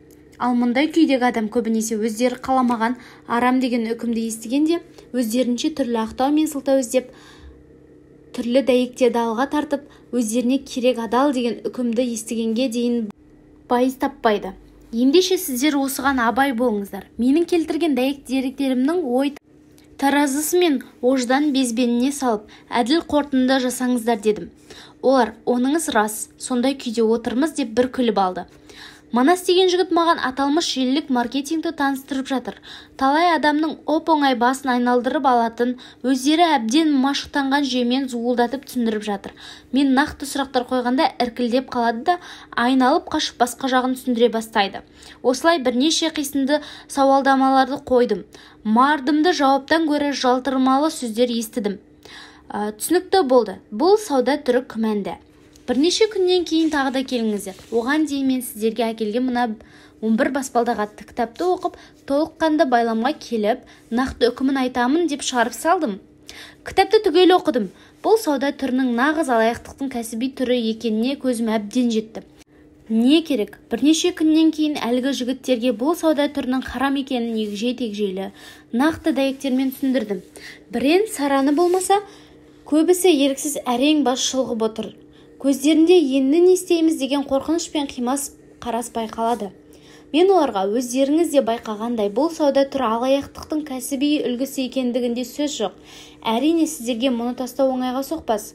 Ал мұндай күйдегі адам көбінесе өздері қаламаған арам деген үкімді естігенде өздерінше түрлі ақтау мен сылтау іздеп, түрлі дәйектерді алға тартып, өздеріне керек адал деген үкімді естігенге дейін байыз таппайды. Ендеше сіздер осыған абай болыңыздар. Менің келтірген дәйек деректерімнің ой таразысы мен ождан безбеніне салып, әділ қорытынды жасаңыздар дедім. Олар: оныңыз рас, сондай күйде отырмыз деп бір күліп алды. Манас деген жігіт маған аталмыш желілік маркетингті таныстырып жатыр. Талай адамның оп-оңай басын айналдырып алатын, өздері әбден машықтанған жүйемен зуылдатып түсіндіріп жатыр. Мен нақты сұрақтар қойғанда іркілдеп қалады да, айналып қашып басқа жағын түсіндіре бастайды. Осылай бірнеше қисынды сауалдамаларды қойдым. Мардымды жауаптан гөрі жалтырмалы сөздер естідім. Түсінікті болды. Бұл сауда түрі күмәнді. Бірнеше күннен кейін тағы да келіңіздер. Оған дейін мен сіздерге әкелген мына 11 баспалдақ атты кітапты оқып, толыққанды байламға келіп, нақты үкімін айтамын деп шығарып салдым. Кітапты түгел оқыдым. Бұл сауда түрінің нағыз алаяқтықтың кәсіби түрі екеніне көзім әбден жетті. Не керек, бірнеше күннен кейін әлгі жігіттерге бұл сауда түрінің харам екенін егжей-тегжейлі, нақты дәйектермен түсіндірдім. Бірен сараны болмаса, көбісі еріксіз әрең бас шұлғып отыр. Көздерінде енді не істейміз деген қорқыныш пен қимас қарас байқалады. Мен оларға: өздеріңіз де байқағандай, бұл сауда түрі алаяқтықтың кәсіби үлгісі екендігінде сөз жоқ. Әрине, сіздерге мұны тастау оңайға соқпас.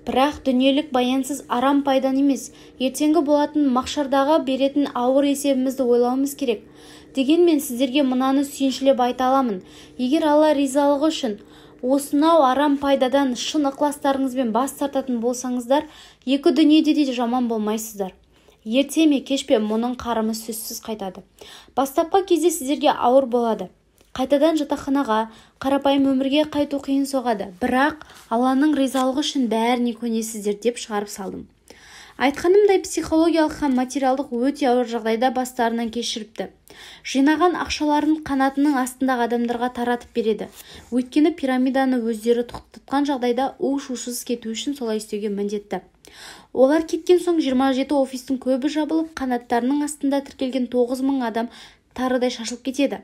Бірақ дүниелік баянсыз арам пайдан емес, ертеңгі болатын мақшардағы беретін ауыр есебімізді ойлауымыз керек. Дегенмен сіздерге мынаны сүйіншілеп айта аламын. Егер Алла ризалығы үшін осынау арам пайдадан шын ықыластарыңызбен бас тартатын болсаңыздар, екі дүниеде де жаман болмайсыздар. Ерте ме, кеш пе, мұның қарымы сөзсіз қайтады. Бастапқы кезде сіздерге ауыр болады. Қайтадан жатақханаға, қарапайым өмірге қайту қиын соғады. Бірақ Алланың ризалығы үшін бәріне көнесіздер деп шығарып салдым. Айтқанымдай, психологиялық һәм материалдық өте ауыр жағдайда бастарынан кешіріпті. Жинаған ақшаларын қанатының астындағы адамдарға таратып береді. Өйткені пирамиданы өздері тоқтатқан жағдайда у-шусыз кету үшін солай істеуге міндетті. Олар кеткен соң 27 офистің көбі жабылып, қанаттарының астында тіркелген 9000 адам тарыдай шашылып кетеді.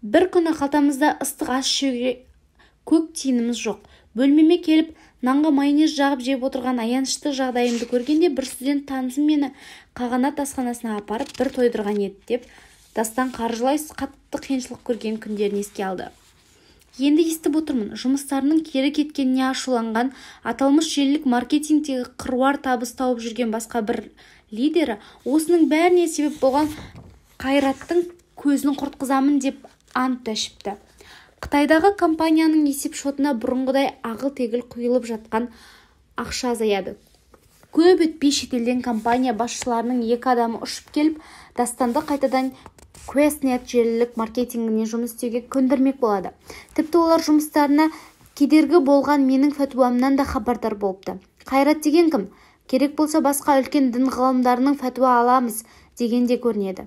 Бір күні қалтамызда ыстық ас ішуге көк тиынымыз жоқ. Бөлмеме келіп, нанға майонез жағып жеп отырған аянышты жағдайымды көргенде бір студент танысым мені Қағанат асханасына апарып бір тойдырған еді деп Дастан қаржылай қатты қиыншылық көрген күндерін еске алды. Енді естіп отырмын, жұмыстарының кері кеткеніне ашуланған аталмыш желілік маркетингтегі қыруар табыс тауып жүрген басқа бір лидері осының бәріне себеп болған Қайраттың көзін құртқызамын деп ант ішіпті. Қытайдағы компанияның есеп шотына бұрынғыдай ағыл-тегіл құйылып жатқан ақша азаяды. Көп өтпей шетелден компания басшыларының екі адамы ұшып келіп, Дастанды қайтадан Questnet желілік маркетингіне жұмыс істеуге көндірмек болады. Тіпті олар жұмыстарына кедергі болған менің фәтуамнан да хабардар болыпты. Қайрат деген кім? Керек болса басқа үлкен дін ғалымдарының фәтуа аламыз дегенде көрінеді.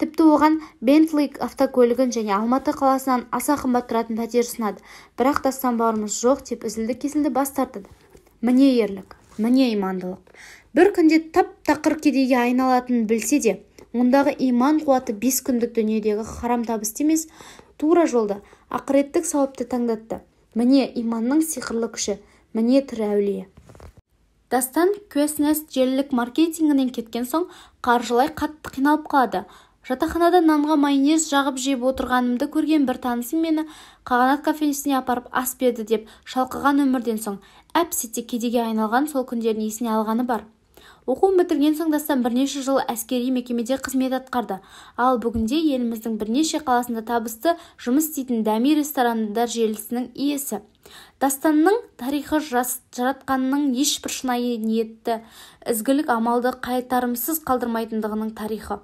Тіпті оған Бентли автокөлігін және Алматы қаласынан аса қымбат тұратын пәтер ұсынады. Бірақ Дастан бауырымыз жоқ деп үзілді-кесілді бас тартады. Міне ерлік, міне имандылық. Бір күнде тап-тақыр кедейге айналатынын білсе де, ондағы иман қуаты 5 күндік дүниедегі харам табысты емес, тура жолды, ақыреттік сауапты таңдатты. Міне иманның сиқырлы күші, міне тірі әулие. Дастан Questnet желілік маркетингінен кеткен соң қаржылай қатты қиналып қалады. Жатақханада нанға майонез жағып жеп отырғанымды көрген бір танысым мені Қағанат кафесіне апарып ас берді деп шалқыған өмірден соң әп-сәтте кедейге айналған сол күндерін есіне алғаны бар. Оқуын бітірген соң Дастан бірнеше жыл әскери мекемеде қызмет атқарды. Ал бүгінде еліміздің бірнеше қаласында табысты жұмыс істейтін Дәми ресторандар желісінің иесі. Дастанның тарихы жаратқанның ешбір шынайы ниетті, ізгілік амалды қайтарымсыз қалдырмайтындығының тарихы.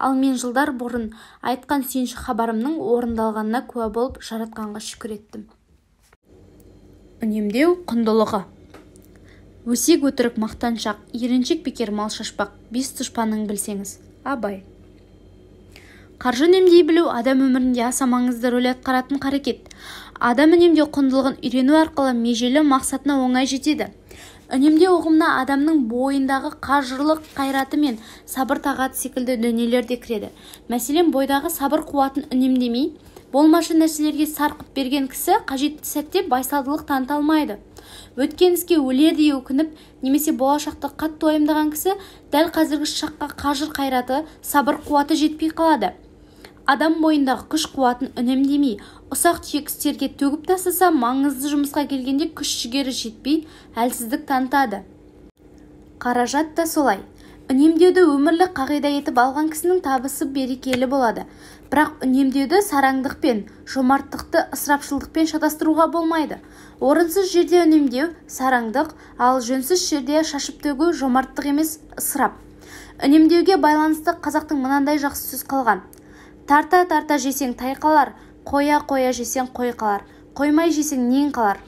Ал мен жылдар бұрын айтқан сүйінші хабарымның орындалғанына куә болып, жаратқанға шүкір еттім. Үнемдеу құндылығы. Өсек өтірік мақтаншақ, еріншек бекер мал шашпақ, бес дұшпаның білсеңіз. Абай. Қаржы үнемдей білу адам өмірінде аса маңызды рөл атқаратын қарекет. Адам үнемдеу құндылығын үйрену арқылы межелі мақсатына оңай жетеді. Үнемдеу ұғымына адамның бойындағы қажырлы қайраты мен сабыр-тағат секілді дүниелер де кіреді. Мәселен, бойдағы сабыр қуатын үнемдемей, болмашы нәрселерге сарқып берген кісі қажетті сәтте байсалдылық таныта алмайды. Өткен іске өлердей өкініп, немесе болашақты қатты уайымдаған кісі дәл қазіргі шаққа қажыр қайраты, сабыр қуаты жетпей қалады. Адам бойындағы күш қуатын үнемдемей, ұсақ-түйек істерге төгіп тастаса, маңызды жұмысқа келгенде күш-жігері жетпей, әлсіздік танытады. Қаражат та солай. Үнемдеуді өмірлік қағида етіп алған кісінің табысы берекелі болады. Бірақ үнемдеуді сараңдықпен, жомарттықты ысырапшылдықпен шатастыруға болмайды. Орынсыз жерде үнемдеу сараңдық, ал жөнсіз жерде шашып төгу жомарттық емес, ысырап. Үнемдеуге байланысты қазақтың мынандай жақсы сөз қалған: тарта-тарта жесең тай қалар, қоя-қоя жесең қой қалар, қоймай жесең нең қалар.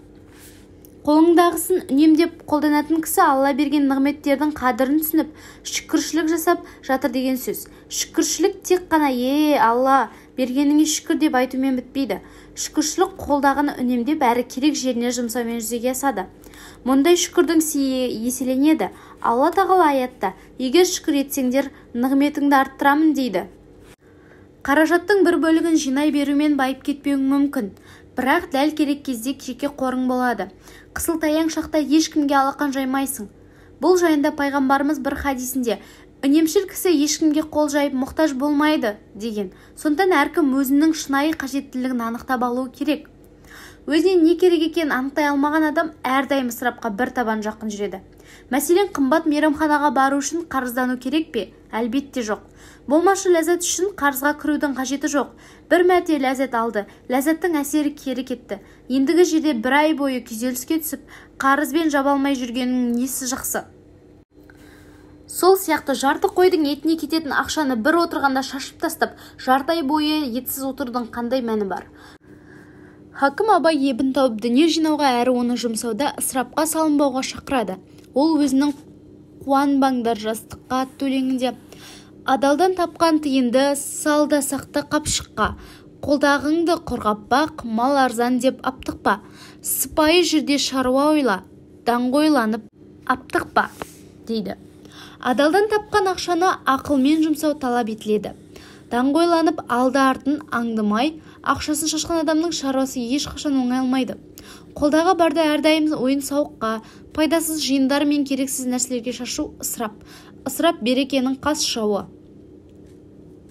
Қолыңдағысын үнемдеп қолданатын кісі Алла берген нығметтердің қадірін түсініп, шүкіршілік жасап жатыр деген сөз. Шүкіршілік тек қана Алла, бергеніңе шүкір деп айтумен бітпейді. Шүкіршілік қолдағыны үнемдеп, әрі керек жеріне жұмсаумен жүзеге асады. Мұндай шүкірдің сыйы еселенеді. Алла тағала аятта: "Егер шүкір етсеңдер, нығметіңді арттырамын" дейді. Қаражаттың бір бөлігін жинай берумен байып кетпеуің мүмкін. Бірақ дәл керек кезде жеке қорың болады. Қысылтаяң шақта ешкімге алақан жаймайсың. Бұл жайында пайғамбарымыз бір хадисінде: "Үнемшіл кісі ешкімге қол жайып мұқтаж болмайды" деген. Сондықтан әркім өзінің шынайы қажеттілігін анықтап алуы керек. Өзіне не керек екенін анықтай алмаған адам әрдайым ысырапқа бір табан жақын жүреді. Мәселен, қымбат мейрамханаға бару үшін қарыздану керек пе? Әлбетте жоқ. Болмашы ләззат үшін қарызға кірудің қажеті жоқ. Бір мәрте ләззат алды, ләззаттың әсері кері кетті. Ендігі жерде бір ай бойы күйзеліске түсіп, қарызбен жаба алмай жүргеннің несі жақсы? Сол сияқты жарты қойдың етіне кететін ақшаны бір отырғанда шашып тастап, жарты ай бойы етсіз отырудың қандай мәні бар? Хакім Абай ебін тауып дүние жинауға әрі оны жұмсауда ысырапқа салынбауға шақырады. Ол өзінің «Қуанбаңдар жастыққа» атты өлеңінде: «Адалдан тапқан тиынды сал да сақта қапшыққа, қолдағыңды қорғап бақ, мал арзан деп аптықпа, сыпайы жерде шаруа ойла, даңғойланып аптықпа» дейді. Адалдан тапқан ақшаны ақылмен жұмсау талап етіледі. Даңғойланып, алды-артын аңдымай, ақшасын шашқан адамның шаруасы ешқашан оңалмайды. Қолдағы барды әрдайым ойын-сауыққа, пайдасыз жиындар мен керексіз нәрселерге шашу ысырап. Ысырап берекенің қас жауы.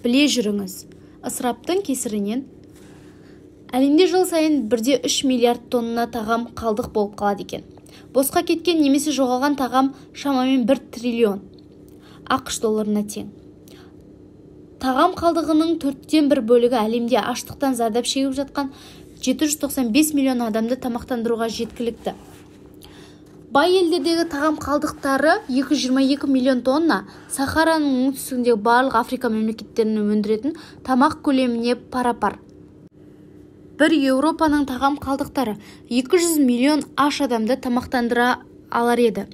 Біле жүріңіз, ысыраптың кесірінен әлемде жыл сайын 1,3 миллиард тонна тағам қалдық болып қалады екен. Босқа кеткен немесе жоғалған тағам шамамен 1 триллион ақш долларына тең. Тағам қалдығының 1/4 бөлігі әлемде аштықтан зардап шегіп жатқан 795 миллион адамды тамақтандыруға жеткілікті. Бай елдердегі тағам қалдықтары 222 миллион тонна, Сахараның оңтүстігіндегі барлық Африка мемлекеттерінің өндіретін тамақ көлеміне пара-пар. Бір Еуропаның тағам қалдықтары 200 миллион аш адамды тамақтандыра алар еді.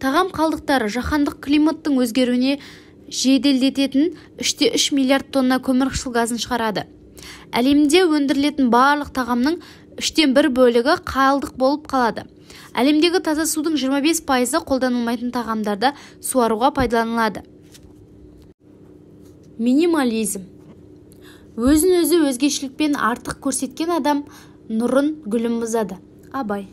Тағам қалдықтары жаһандық климаттың өзгеруіне жеделдететін 3,3 миллиард тонна көмірқышқыл газын шығарады. Әлемде өндірілетін барлық тағамның 1/3 бөлігі қалдық болып қалады. Әлемдегі таза судың 25% қолданылмайтын тағамдарды суаруға пайдаланылады. Минимализм. Өзін-өзі өзгешілікпен артық көрсеткен адам нұрын гүлін бұзады. Абай.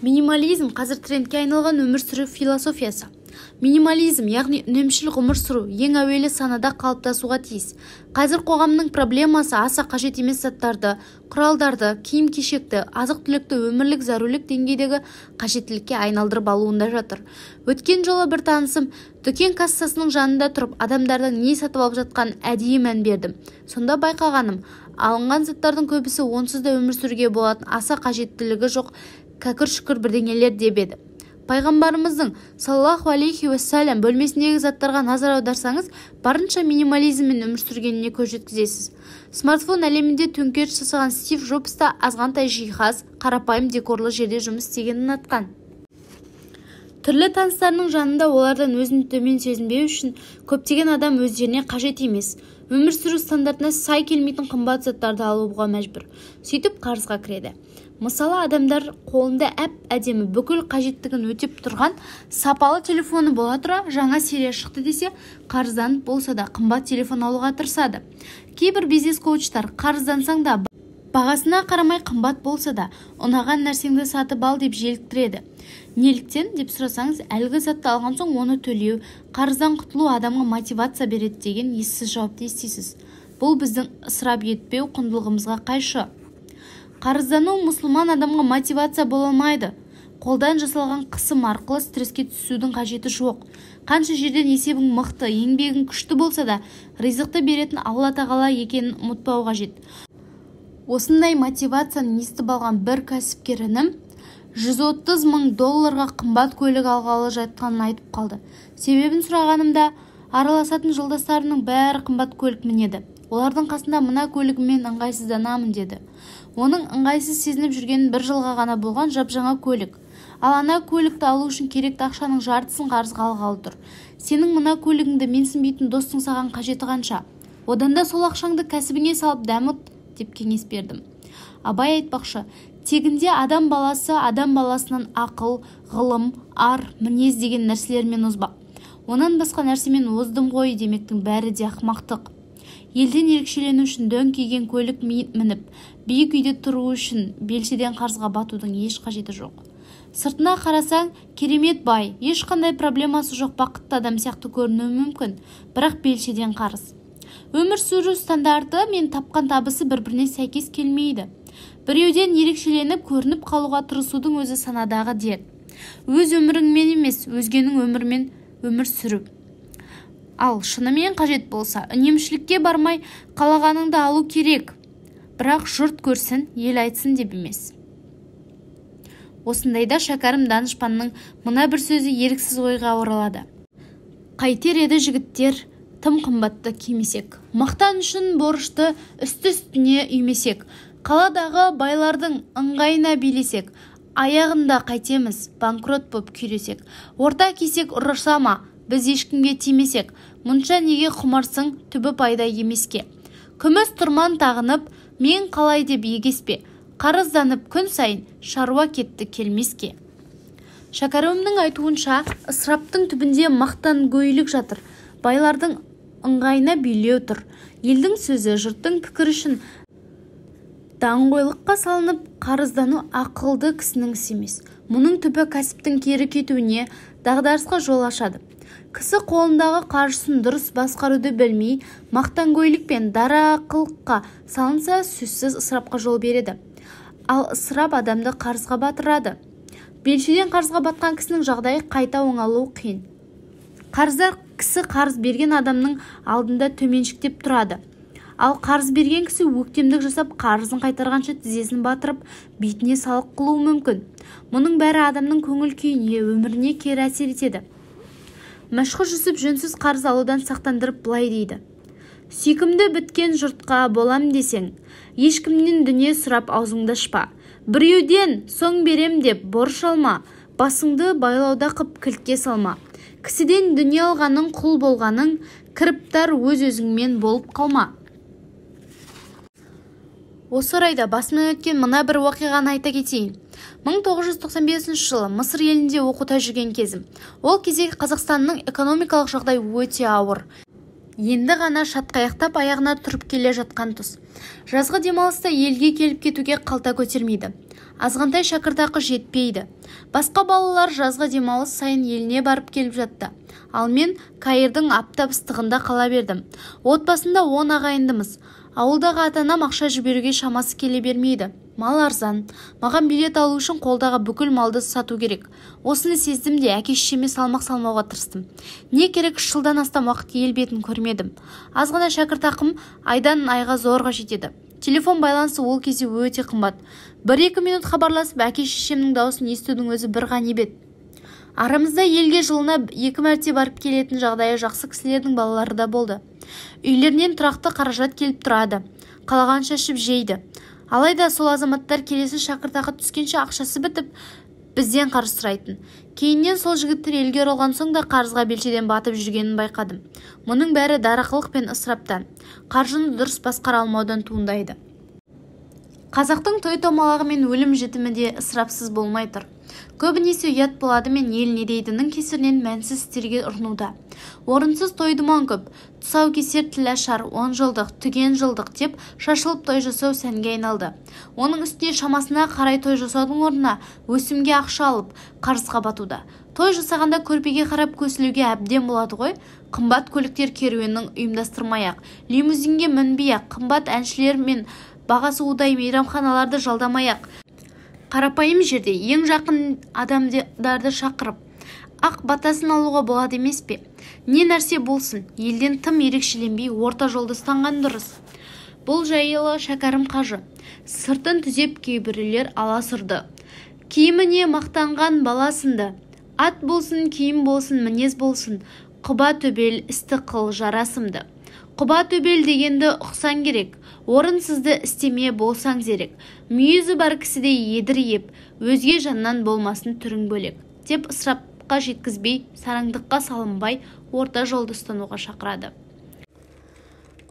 Минимализм қазір трендке айналған өмір сүру философиясы. Минимализм, яғни үнемшіл ғұмыр сүру, ең әуелі санада қалыптасуға тиіс. Қазір қоғамның проблемасы аса қажет емес заттарды, құралдарды, киім-кешекті, азық-түлікті өмірлік зәрулік деңгейдегі қажеттілікке айналдырып алуында жатыр. Өткен жолы бір танысым дүкен кассасының жанында тұрып, адамдардың не сатып алып жатқанын әдейі мән бердім. Сонда байқағаным, алынған заттардың көбісі онсыз да өмір сүруге болатын аса қажеттілігі жоқ кәкір-шүкір бірдеңелер деп еді. Пайғамбарымыздың саллаллаху алейхи уассалам бөлмесіндегі заттарға назар аударсаңыз, барынша минимализммен өмір сүргеніне көз жеткізесіз. Смартфон әлемінде төңкеріс жасаған Стив Джобс та азғантай жиһаз, қарапайым декорлы жерде жұмыс істегенін ұнатқан. Түрлі таныстарының жанында олардан өзін төмен сезінбеу үшін көптеген адам өздеріне қажет емес, өмір сүру стандартына сай келмейтін қымбат заттарды алуға мәжбүр. Сөйтіп қарызға кіреді. Мысалы, адамдар қолында әп-әдемі, бүкіл қажеттігін өтеп тұрған сапалы телефоны бола тұра, жаңа серия шықты десе, қарызданып болса да қымбат телефон алуға тырысады. Кейбір бизнес-коучтар қарыздансаң да, бағасына қарамай қымбат болса да, ұнаған нәрсеңді сатып ал деп желіктіреді. Неліктен деп сұрасаңыз, әлгі затты алған соң оны төлеу, қарыздан құтылу адамға мотивация береді деген ессіз жауапты естисіз. Бұл біздің ысырап етпеу құндылығымызға қайшы. Қарыздану мұсылман адамға мотивация бола алмайды. Қолдан жасалған қысым арқылы стресске түсудің қажеті жоқ. Қанша жерден есебің мықты, еңбегің күшті болса да, ризықты беретін Алла Тағала екенін ұмытпау қажет. Осындай мотивацияны естіп алған бір кәсіпкер інім 130 мың долларға қымбат көлік алғалы жатқанын айтып қалды. Себебін сұрағанымда, араласатын жолдастарымның бәрі қымбат көлік мінеді. Олардың қасында мына көлігіммен ыңғайсызданамын деді. Оның ыңғайсыз сезініп жүргенін бір жылға ғана болған жап-жаңа көлік. Ал ана көлікті алу үшін керекті ақшаның жартысын қарызға алғалы тұр. Сенің мына көлігіңді менсінбейтін достың саған қажеті қанша? Одан да сол ақшаңды кәсібіңе салып дамыт деп кеңес бердім. Абай айтпақшы, тегінде адам баласы адам баласынан ақыл, ғылым, ар, мінез деген нәрселермен озбақ. Онан басқа нәрсемен оздым ғой демектің бәрі де ақымақтық. Елден ерекшелену үшін дөңкиген көлік мініп, биік үйде тұру үшін белшеден қарызға батудың еш қажеті жоқ. Сыртына қарасаң, керемет бай, ешқандай проблемасы жоқ бақытты адам сияқты көрінуі мүмкін, бірақ белшеден қарыз. Өмір сүру стандарты мен тапқан табысы бір-біріне сәйкес келмейді. Біреуден ерекшеленіп көрініп қалуға тырысудың өзі санадағы дерт. Өз өміріңмен емес, өзгенің өмірімен өмір сүру. Ал шынымен қажет болса, үнемшілікке бармай қалағаныңды алу керек. Бірақ жұрт көрсін, ел айтсын деп емес. Осындайда Шәкәрім данышпанның мына бір сөзі еріксіз ойға оралады. Қайтер еді жігіттер, тым қымбатты кимесек. Мақтан үшін борышты үсті-үстіне үймесек. Қаладағы байлардың ыңғайына билесек. Аяғында қайтеміз, банкрот боп күйресек. Орта кисек ұрыса ма, біз ешкімге тимесек. Мұнша неге құмарсың, түбі пайда емеске. Күміс тұрман тағынып, мен қалай деп егеспе. Қарызданып күн сайын шаруа кетті келмеске. Шәкәрімнің айтуынша, ысыраптың түбінде мақтангөйлік жатыр. Байлардың ыңғайына билеу тұр. Елдің сөзі, жұрттың пікірі үшін даңғойлыққа салынып, қарыздану ақылды кісінің ісі емес. Мұның түбі кәсіптің кері кетуіне, дағдарысқа жол ашады. Кісі қолындағы қаржысын дұрыс басқаруды білмей, мақтангөйлік пен дарақылыққа салынса, сөзсіз ысырапқа жол береді. Ал ысырап адамды қарызға батырады. Белшеден қарызға батқан кісінің жағдайы қайта оңалуы қиын. Қарыздар кісі қарыз берген адамның алдында төменшіктеп тұрады. Ал қарыз берген кісі өктемдік жасап, қарызын қайтарғанша тізесін батырып, бетіне салық қылуы мүмкін. Мұның бәрі адамның көңіл күйіне, өміріне кері әсер етеді. Мәшһүр Жүсіп жөнсіз қарыз алудан сақтандырып былай дейді. Сүйкімді біткен жұртқа болам десең, ешкімнен дүние сұрап аузыңды ашпа. Біреуден соң берем деп борыш алма, басыңды байлауда қып кілтке салма. Кісіден дүние алғаның құл болғаның, кіріптар өз-өзіңмен болып қалма. Осы орайда басымнан өткен мына бір оқиғаны айта кетейін. 1995 жылы Мысыр елінде оқуда жүрген кезім. Ол кездегі Қазақстанның экономикалық жағдайы өте ауыр. Енді ғана шатқаяқтап аяғына тұрып келе жатқан тұс. Жазғы демалыста елге келіп кетуге қалта көтермейді. Азғантай шәкіртақы жетпейді. Басқа балалар жазғы демалыс сайын еліне барып келіп жатты. Ал мен Каирдің аптап ыстығында қала бердім. Отбасында 10 ағайындымыз. Ауылдағы ата-анам ақша жіберуге шамасы келе бермейді. Мал арзан. Маған билет алу үшін қолдағы бүкіл малды сату керек. Осыны сездім де әке-шешеме салмақ салмауға тырыстым. Не керек, 3 жылдан астам уақыт ел бетін көрмедім. Аз ғана шәкіртақым айдан айға зорға жетеді. Телефон байланысы ол кезде өте қымбат. 1-2 минут хабарласып әке-шешемнің дауысын естудің өзі бір ғанибет. Арамызда елге жылына 2 мәрте барып келетін жағдайы жақсы кісілердің балалары да болды. Үйлерінен тұрақты қаражат келіп тұрады. Қалағанша ішіп жейді. Алайда сол азаматтар келесі шәкіртақы түскенше ақшасы бітіп, Бізден қарыз сұрайтын. Кейіннен сол жігіттер елге оралған соң да қарызға белшеден батып жүргенін байқадым. Мұның бәрі дарақылық пен ысыраптан, қаржыны дұрыс басқара алмаудан туындайды. Қазақтың той-томалағы мен өлім-жітімі де ысырапсыз болмай тұр. Көбінесе ұят болады мен ел не дейдінің кесірінен мәнсіз істерге ұрынуда. Орынсыз той-думан көп. Тұсау кесер, тіл ашар, 10 жылдық, түген жылдық деп шашылып той жасау сәнге айналды. Оның үстіне шамасына қарай той жасаудың орнына өсімге ақша алып, қарызға батуда. Той жасағанда көрпеге қарап көсілуге әбден болады ғой. Қымбат көліктер керуенін ұйымдастырмай-ақ, лимузинге мінбей-ақ, қымбат әншілер мен бағасы удай мейрамханаларды жалдамай-ақ, қарапайым жерде ең жақын адамдарды шақырып, ақ батасын алуға болады емес пе? Не нәрсе болсын, елден тым ерекшеленбей орта жолды ұстанған дұрыс. Бұл жайлы Шәкәрім қажы: «Сыртын түзеп кейбіреулер аласұрды, киіміне мақтанған бала сынды. Ат болсын, киім болсын, мінез болсын, құба төбел істі қыл жарасымды». Құба төбел дегенді ұқсаң керек. Орынсызды істеме, болсаң зерек. Мүйізі бар кісідей едірейіп, өзге жаннан болмасын түрің бөлек, деп ысырапқа жеткізбей, сараңдыққа салынбай, орта жолды ұстануға шақырады.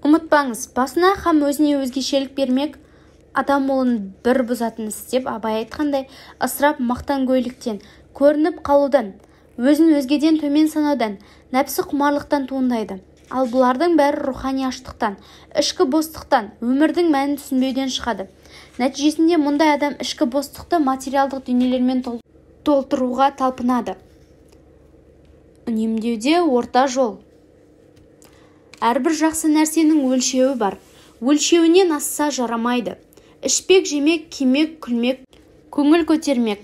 Ұмытпаңыз, басына һәм өзіне өзгешелік бермек адам молын бір бұзатын іс деп Абай айтқандай, ысырап мақтангөйліктен, көрініп қалудан, өзін өзгеден төмен санаудан, нәпсі құмарлықтан туындайды. Ал бұлардың бәрі рухани аштықтан, ішкі бостықтан, өмірдің мәнін түсінбеуден шығады. Нәтижесінде мұндай адам ішкі бостықты материалдық дүниелермен толтыруға талпынады. Үнемдеуде орта жол. Әрбір жақсы нәрсенің өлшеуі бар. Өлшеуінен асса, жарамайды. Ішпек, жемек, кимек, күлмек, көңіл көтермек,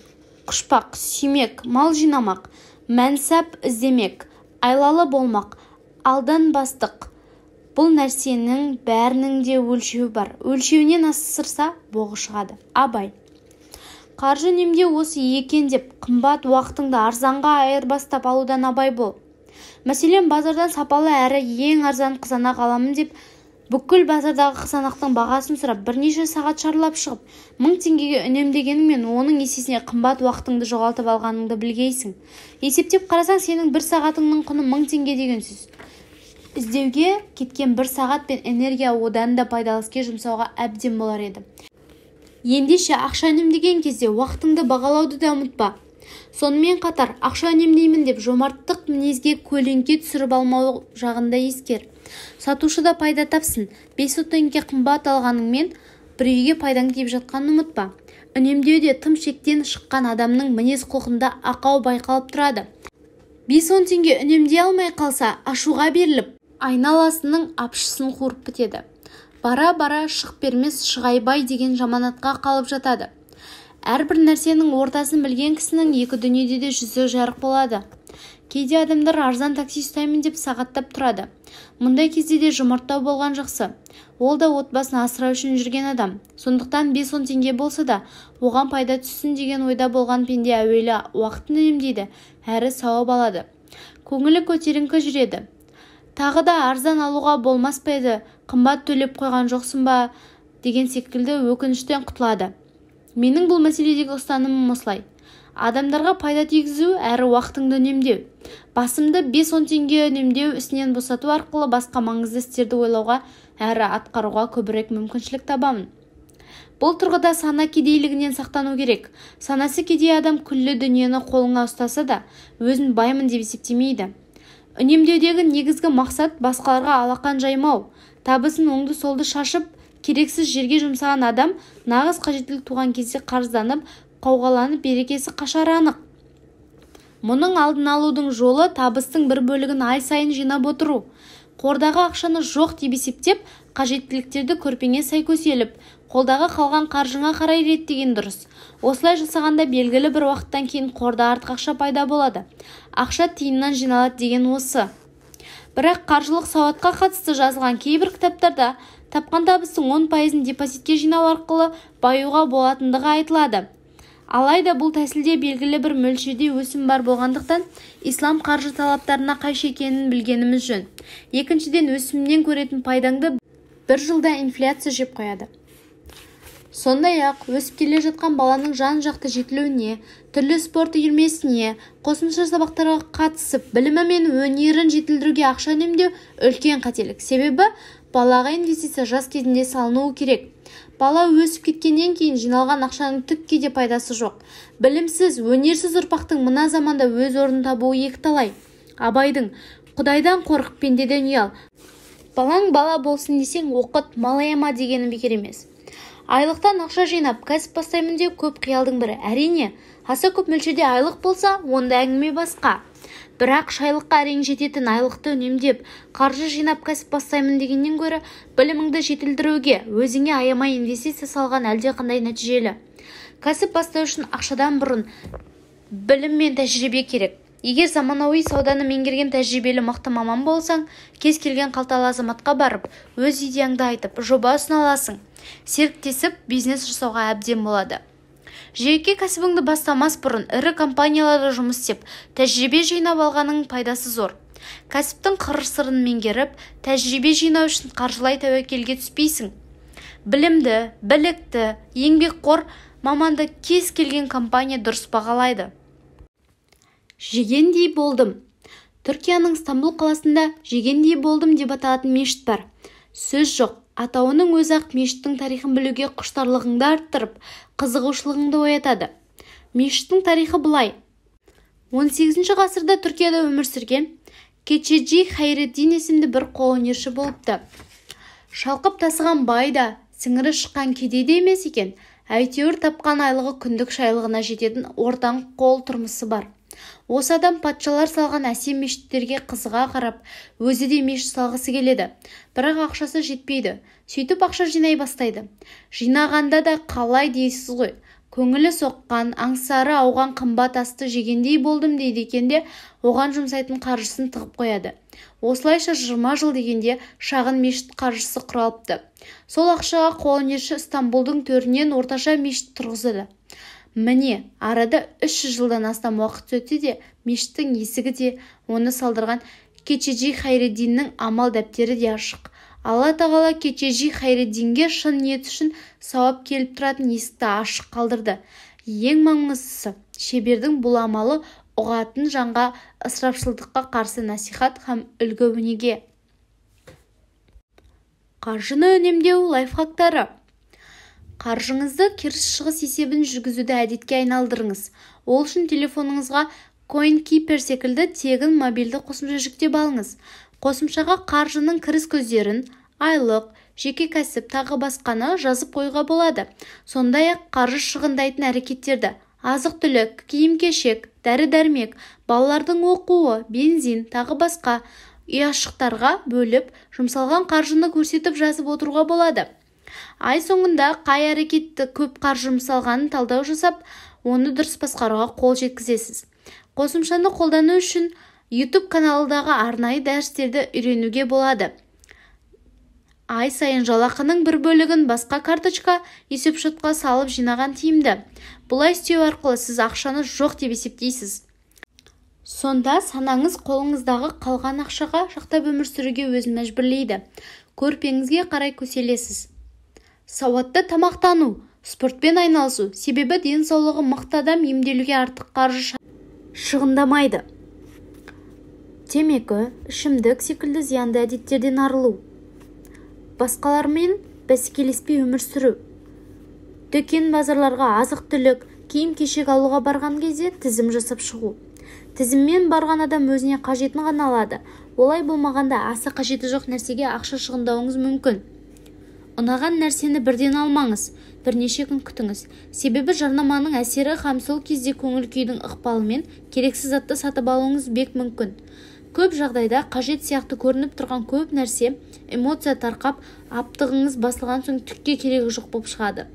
құшпақ, сүймек, мал жинамақ, мәнсап іздемек, айлалы болмақ, алданбастық — бұл нәрсенің бәрінің де өлшеуі бар. Өлшеуінен асырса, боғы шығады. Абай. Қаржы үнемдеу осы екен деп, қымбат уақытыңды арзанға айырбастап алудан абай бол. Мәселен, базардан сапалы әрі ең арзан қызанақ аламын деп, бүкіл базардағы қызанақтың бағасын сұрап, бірнеше сағат шарлап шығып, 1000 теңгеге үнемдегеніңмен, оның есесіне қымбат уақытыңды жоғалтып алғаныңды білгейсің. Есептеп қарасаң, сенің бір сағатыңның құны 1000 теңге деген сөз. Іздеуге кеткен бір сағат пен энергия одан да пайдалы іске жұмсауға әбден болар еді. Ендеше, ақша үнемдеген кезде уақытыңды бағалауды да ұмытпа. Сонымен қатар, ақша үнемдеймін деп жомарттық мінезге көлеңке түсіріп алмау жағын да ескер. Сатушы да пайда тапсын, 5-10 теңге қымбат алғаныңмен, біреуге пайдаң тиіп жатқанын ұмытпа. Үнемдеуде тым шектен шыққан адамның мінез-құлқында ақау байқалып тұрады. 5-10 теңге үнемдей алмай қалса, ашуға беріліп, айналасының апшысын қуырып бітеді. Бара-бара шық бермес Шығайбай деген жаманатқа қалып жатады. Әрбір нәрсенің ортасын білген кісінің екі дүниеде де жүзі жарық болады. Кейде адамдар арзан такси ұстаймын деп сағаттап тұрады. Мұндай кезде де жомарттау болған жақсы. Ол да отбасын асырау үшін жүрген адам. Сондықтан 5-10 теңге болса да, оған пайда түссін деген ойда болған пенде әуелі уақытын үнемдейді, әрі сауап алады. Көңілі көтеріңкі жүреді. Тағы да арзан алуға болмас па еді, қымбат төлеп қойған жоқсың ба деген секілді өкініштен құтылады. Менің бұл мәселедегі ұстанымым осылай: адамдарға пайда тигізу әрі уақытыңды үнемдеу. Басымды 5-10 теңге үнемдеу ісінен босату арқылы басқа маңызды істерді ойлауға әрі атқаруға көбірек мүмкіншілік табамын. Бұл тұрғыда сана кедейлігінен сақтану керек. Санасы кедей адам күллі дүниені қолына ұстаса да, өзін баймын деп есептемейді. Үнемдеудегі негізгі мақсат — басқаларға алақан жаймау. Табысын оңды-солды шашып, керексіз жерге жұмсаған адам нағыз қажеттілік туған кезде қарызданып, қауғаланып, берекесі қашары анық. Мұның алдын алудың жолы — табыстың бір бөлігін ай сайын жинап отыру. Қордағы ақшаны жоқ деп есептеп, қажеттіліктерді көрпеңе сай көселіп, қолдағы қалған қаржыңа қарай реттеген дұрыс. Осылай жасағанда белгілі бір уақыттан кейін қорда артық ақша пайда болады. Ақша тиыннан жиналады деген осы. Бірақ қаржылық сауатқа қатысты жазылған кейбір кітаптарда тапқан табыстың 10 пайызын депозитке жинау арқылы баюға болатындығы айтылады. Алайда бұл тәсілде белгілі бір мөлшерде өсім бар болғандықтан, ислам қаржы талаптарына қайшы екенін білгеніміз жөн. Екіншіден, өсімнен көретін пайдаңды бір жылда инфляция жеп қояды. Сондай-ақ, өсіп келе жатқан баланың жан-жақты жетілуіне, түрлі спорт үйірмесіне, қосымша сабақтарға қатысып, білімі мен өнерін жетілдіруге ақша үнемдеу үлкен қателік. Себебі балаға инвестиция жас кезінде салынуы керек. Бала өсіп кеткеннен кейін жиналған ақшаның түкке де пайдасы жоқ. Білімсіз, өнерсіз ұрпақтың мына заманда өз орнын табуы екіталай. Абайдың «Құдайдан қорық, пендеден ұял, балаң бала болсын десең, оқыт, мал аяма» дегені бекер емес. Айлықтан ақша жинап, кәсіп бастаймын деу көп қиялдың бірі. Әрине, аса көп мөлшерде айлық болса, онда әңгіме басқа. Бірақ шайлыққа әрең жететін айлықты үнемдеп, қаржы жинап кәсіп бастаймын дегеннен гөрі, біліміңді жетілдіруге, өзіңе аямай инвестиция салған әлдеқандай нәтижелі. Кәсіп бастау үшін ақшадан бұрын білім мен тәжірибе керек. Егер заманауи сауданы меңгерген тәжірибелі мықты маман болсаң, кез келген қалталы азаматқа барып, өз идеяңды айтып, жоба ұсына аласың. Серіктесіп, бизнес жасауға әбден болады. Жеке кәсібіңді бастамас бұрын ірі компанияларда жұмыс істеп, тәжірибе жинап алғанның пайдасы зор. Кәсіптің қыр-сырын меңгеріп, тәжірибе жинау үшін қаржылай тәуекелге түспейсің. Білімді, білікті, еңбекқор маманды кез келген компания дұрыс бағалайды. Жегендей болдым. Түркияның Стамбул қаласында Жегендей болдым деп аталатын мешіт бар. Сөз жоқ, атауының өзі-ақ мешіттің тарихын білуге құштарлығыңды арттырып, қызығушылығыңды оятады. Мешіттің тарихы былай. 18 ғасырда Түркияда өмір сүрген Кечеджи Хайреддин есімді бір қолөнерші болыпты. Шалқып тасыған бай да, сіңірі шыққан кедей де емес екен. Әйтеуір тапқан айлығы күндік шайлығына жететін ортан қол тұрмысы бар. Осы адам патшалар салған әсем мешіттерге қызыға қарап, өзі де мешіт салғысы келеді. Бірақ ақшасы жетпейді. Сөйтіп ақша жинай бастайды. Жинағанда да қалай дейсіз ғой. Көңілі соққан, аңсары ауған қымбат асты жегендей болдым дейді екен де, оған жұмсайтын қаржысын тығып қояды. Осылайша 20 жыл дегенде шағын мешіт қаржысы құралыпты. Сол ақшаға қолөнерші Стамбулдың төрінен орташа мешіт тұрғызады. Міне, арада 300 жылдан астам уақыт өтсе де, мешіттің есігі де, оны салдырған Кечеджи Хайреддиннің амал дәптері де ашық. Алла тағала Кечеджи Хайреддинге шын ниеті үшін сауап келіп тұратын есікті ашық қалдырды. Ең маңыздысы, шебердің бұл амалы ұғатын жанға ысырапшылдыққа қарсы насихат һәм үлгі өнеге. Қаржыны үнемдеу лайфхактары. Қаржыңызды кіріс-шығыс есебін жүргізуді әдетке айналдырыңыз. Ол үшін телефоныңызға CoinKeeper секілді тегін мобильді қосымша жүктеп алыңыз. Қосымшаға қаржының кіріс көздерін, айлық, жеке кәсіп, тағы басқаны жазып қоюға болады. Сондай-ақ қаржы шығындайтын әрекеттерді, азық-түлік, киім-кешек, дәрі-дәрмек, балалардың оқуы, бензин, тағы басқа ұяшықтарға бөліп, жұмсалған қаржыны көрсетіп жазып отыруға болады. Ай соңында қай әрекетті көп қаржы жұмсалғанын талдау жасап, оны дұрыс басқаруға қол жеткізесіз. Қосымшаны қолдану үшін YouTube каналындағы арнайы дәрістерді үйренуге болады. Ай сайын жалақының бір бөлігін басқа карточка есепшотқа салып жинаған тиімді. Бұлай істеу арқылы сіз ақшаны жоқ деп есептейсіз. Сонда санаңыз қолыңыздағы қалған ақшаға шақтап өмір сүруге өзін мәжбүрлейді. Көрпеңізге қарай көселесіз. Сауатты тамақтану, спортпен айналысу, себебі денсаулығы мықты адам емделуге артық қаржы шығындамайды. Темекі, ішімдік секілді зиянды әдеттерден арылу. Басқалармен бәсекелеспей өмір сүру. Дүкен базарларға азық-түлік, киім-кешек алуға барған кезде тізім жасап шығу. Тізіммен барған адам өзіне қажетін ғана алады. Олай болмағанда аса қажеті жоқ нәрсеге ақша шығындауыңыз мүмкін. Ұнаған нәрсені бірден алмаңыз, бірнеше күн күтіңіз. Себебі жарнаманың әсері һәм сол кезде көңіл күйдің ықпалымен керексіз затты сатып алуыңыз бек мүмкін. Көп жағдайда қажет сияқты көрініп тұрған көп нәрсе эмоция тарқап, аптығыңыз басылған соң түкке керегі жоқ болып шығады.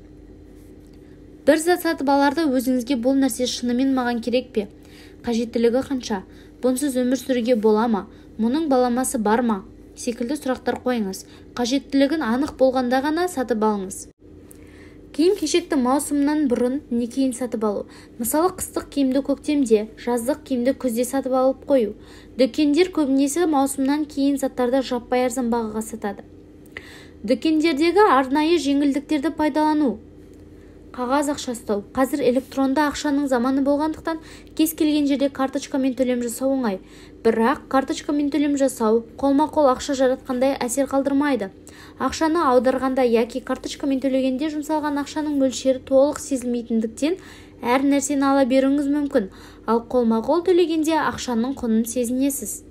Бір зат сатып аларда өзіңізге бұл нәрсе шынымен маған керек пе? Қажеттілігі қанша? Бұнсыз өмір сүруге бола ма? Мұның баламасы бар ма? Секілді сұрақтар қойыңыз. Қажеттілігін анық болғанда ғана сатып алыңыз. Киім-кешекті маусымнан бұрын не кейін сатып алу. Мысалы, қыстық киімді көктемде, жаздық киімді күзде сатып алып қою. Дүкендер көбінесе маусымнан кейін заттарды жаппай арзан бағаға сатады. Дүкендердегі арнайы жеңілдіктерді пайдалану. Қағаз ақша ұстау. Қазір электронды ақшаның заманы болғандықтан кез келген жерде карточкамен төлем жасау оңай. Бірақ карточкамен төлем жасау қолма-қол ақша жаратқандай әсер қалдырмайды. Ақшаны аударғанда яки карточкамен төлегенде жұмсалған ақшаның мөлшері толық сезілмейтіндіктен әр нәрсені ала беруіңіз мүмкін. Ал қолма-қол төлегенде ақшаның құнын сезінесіз.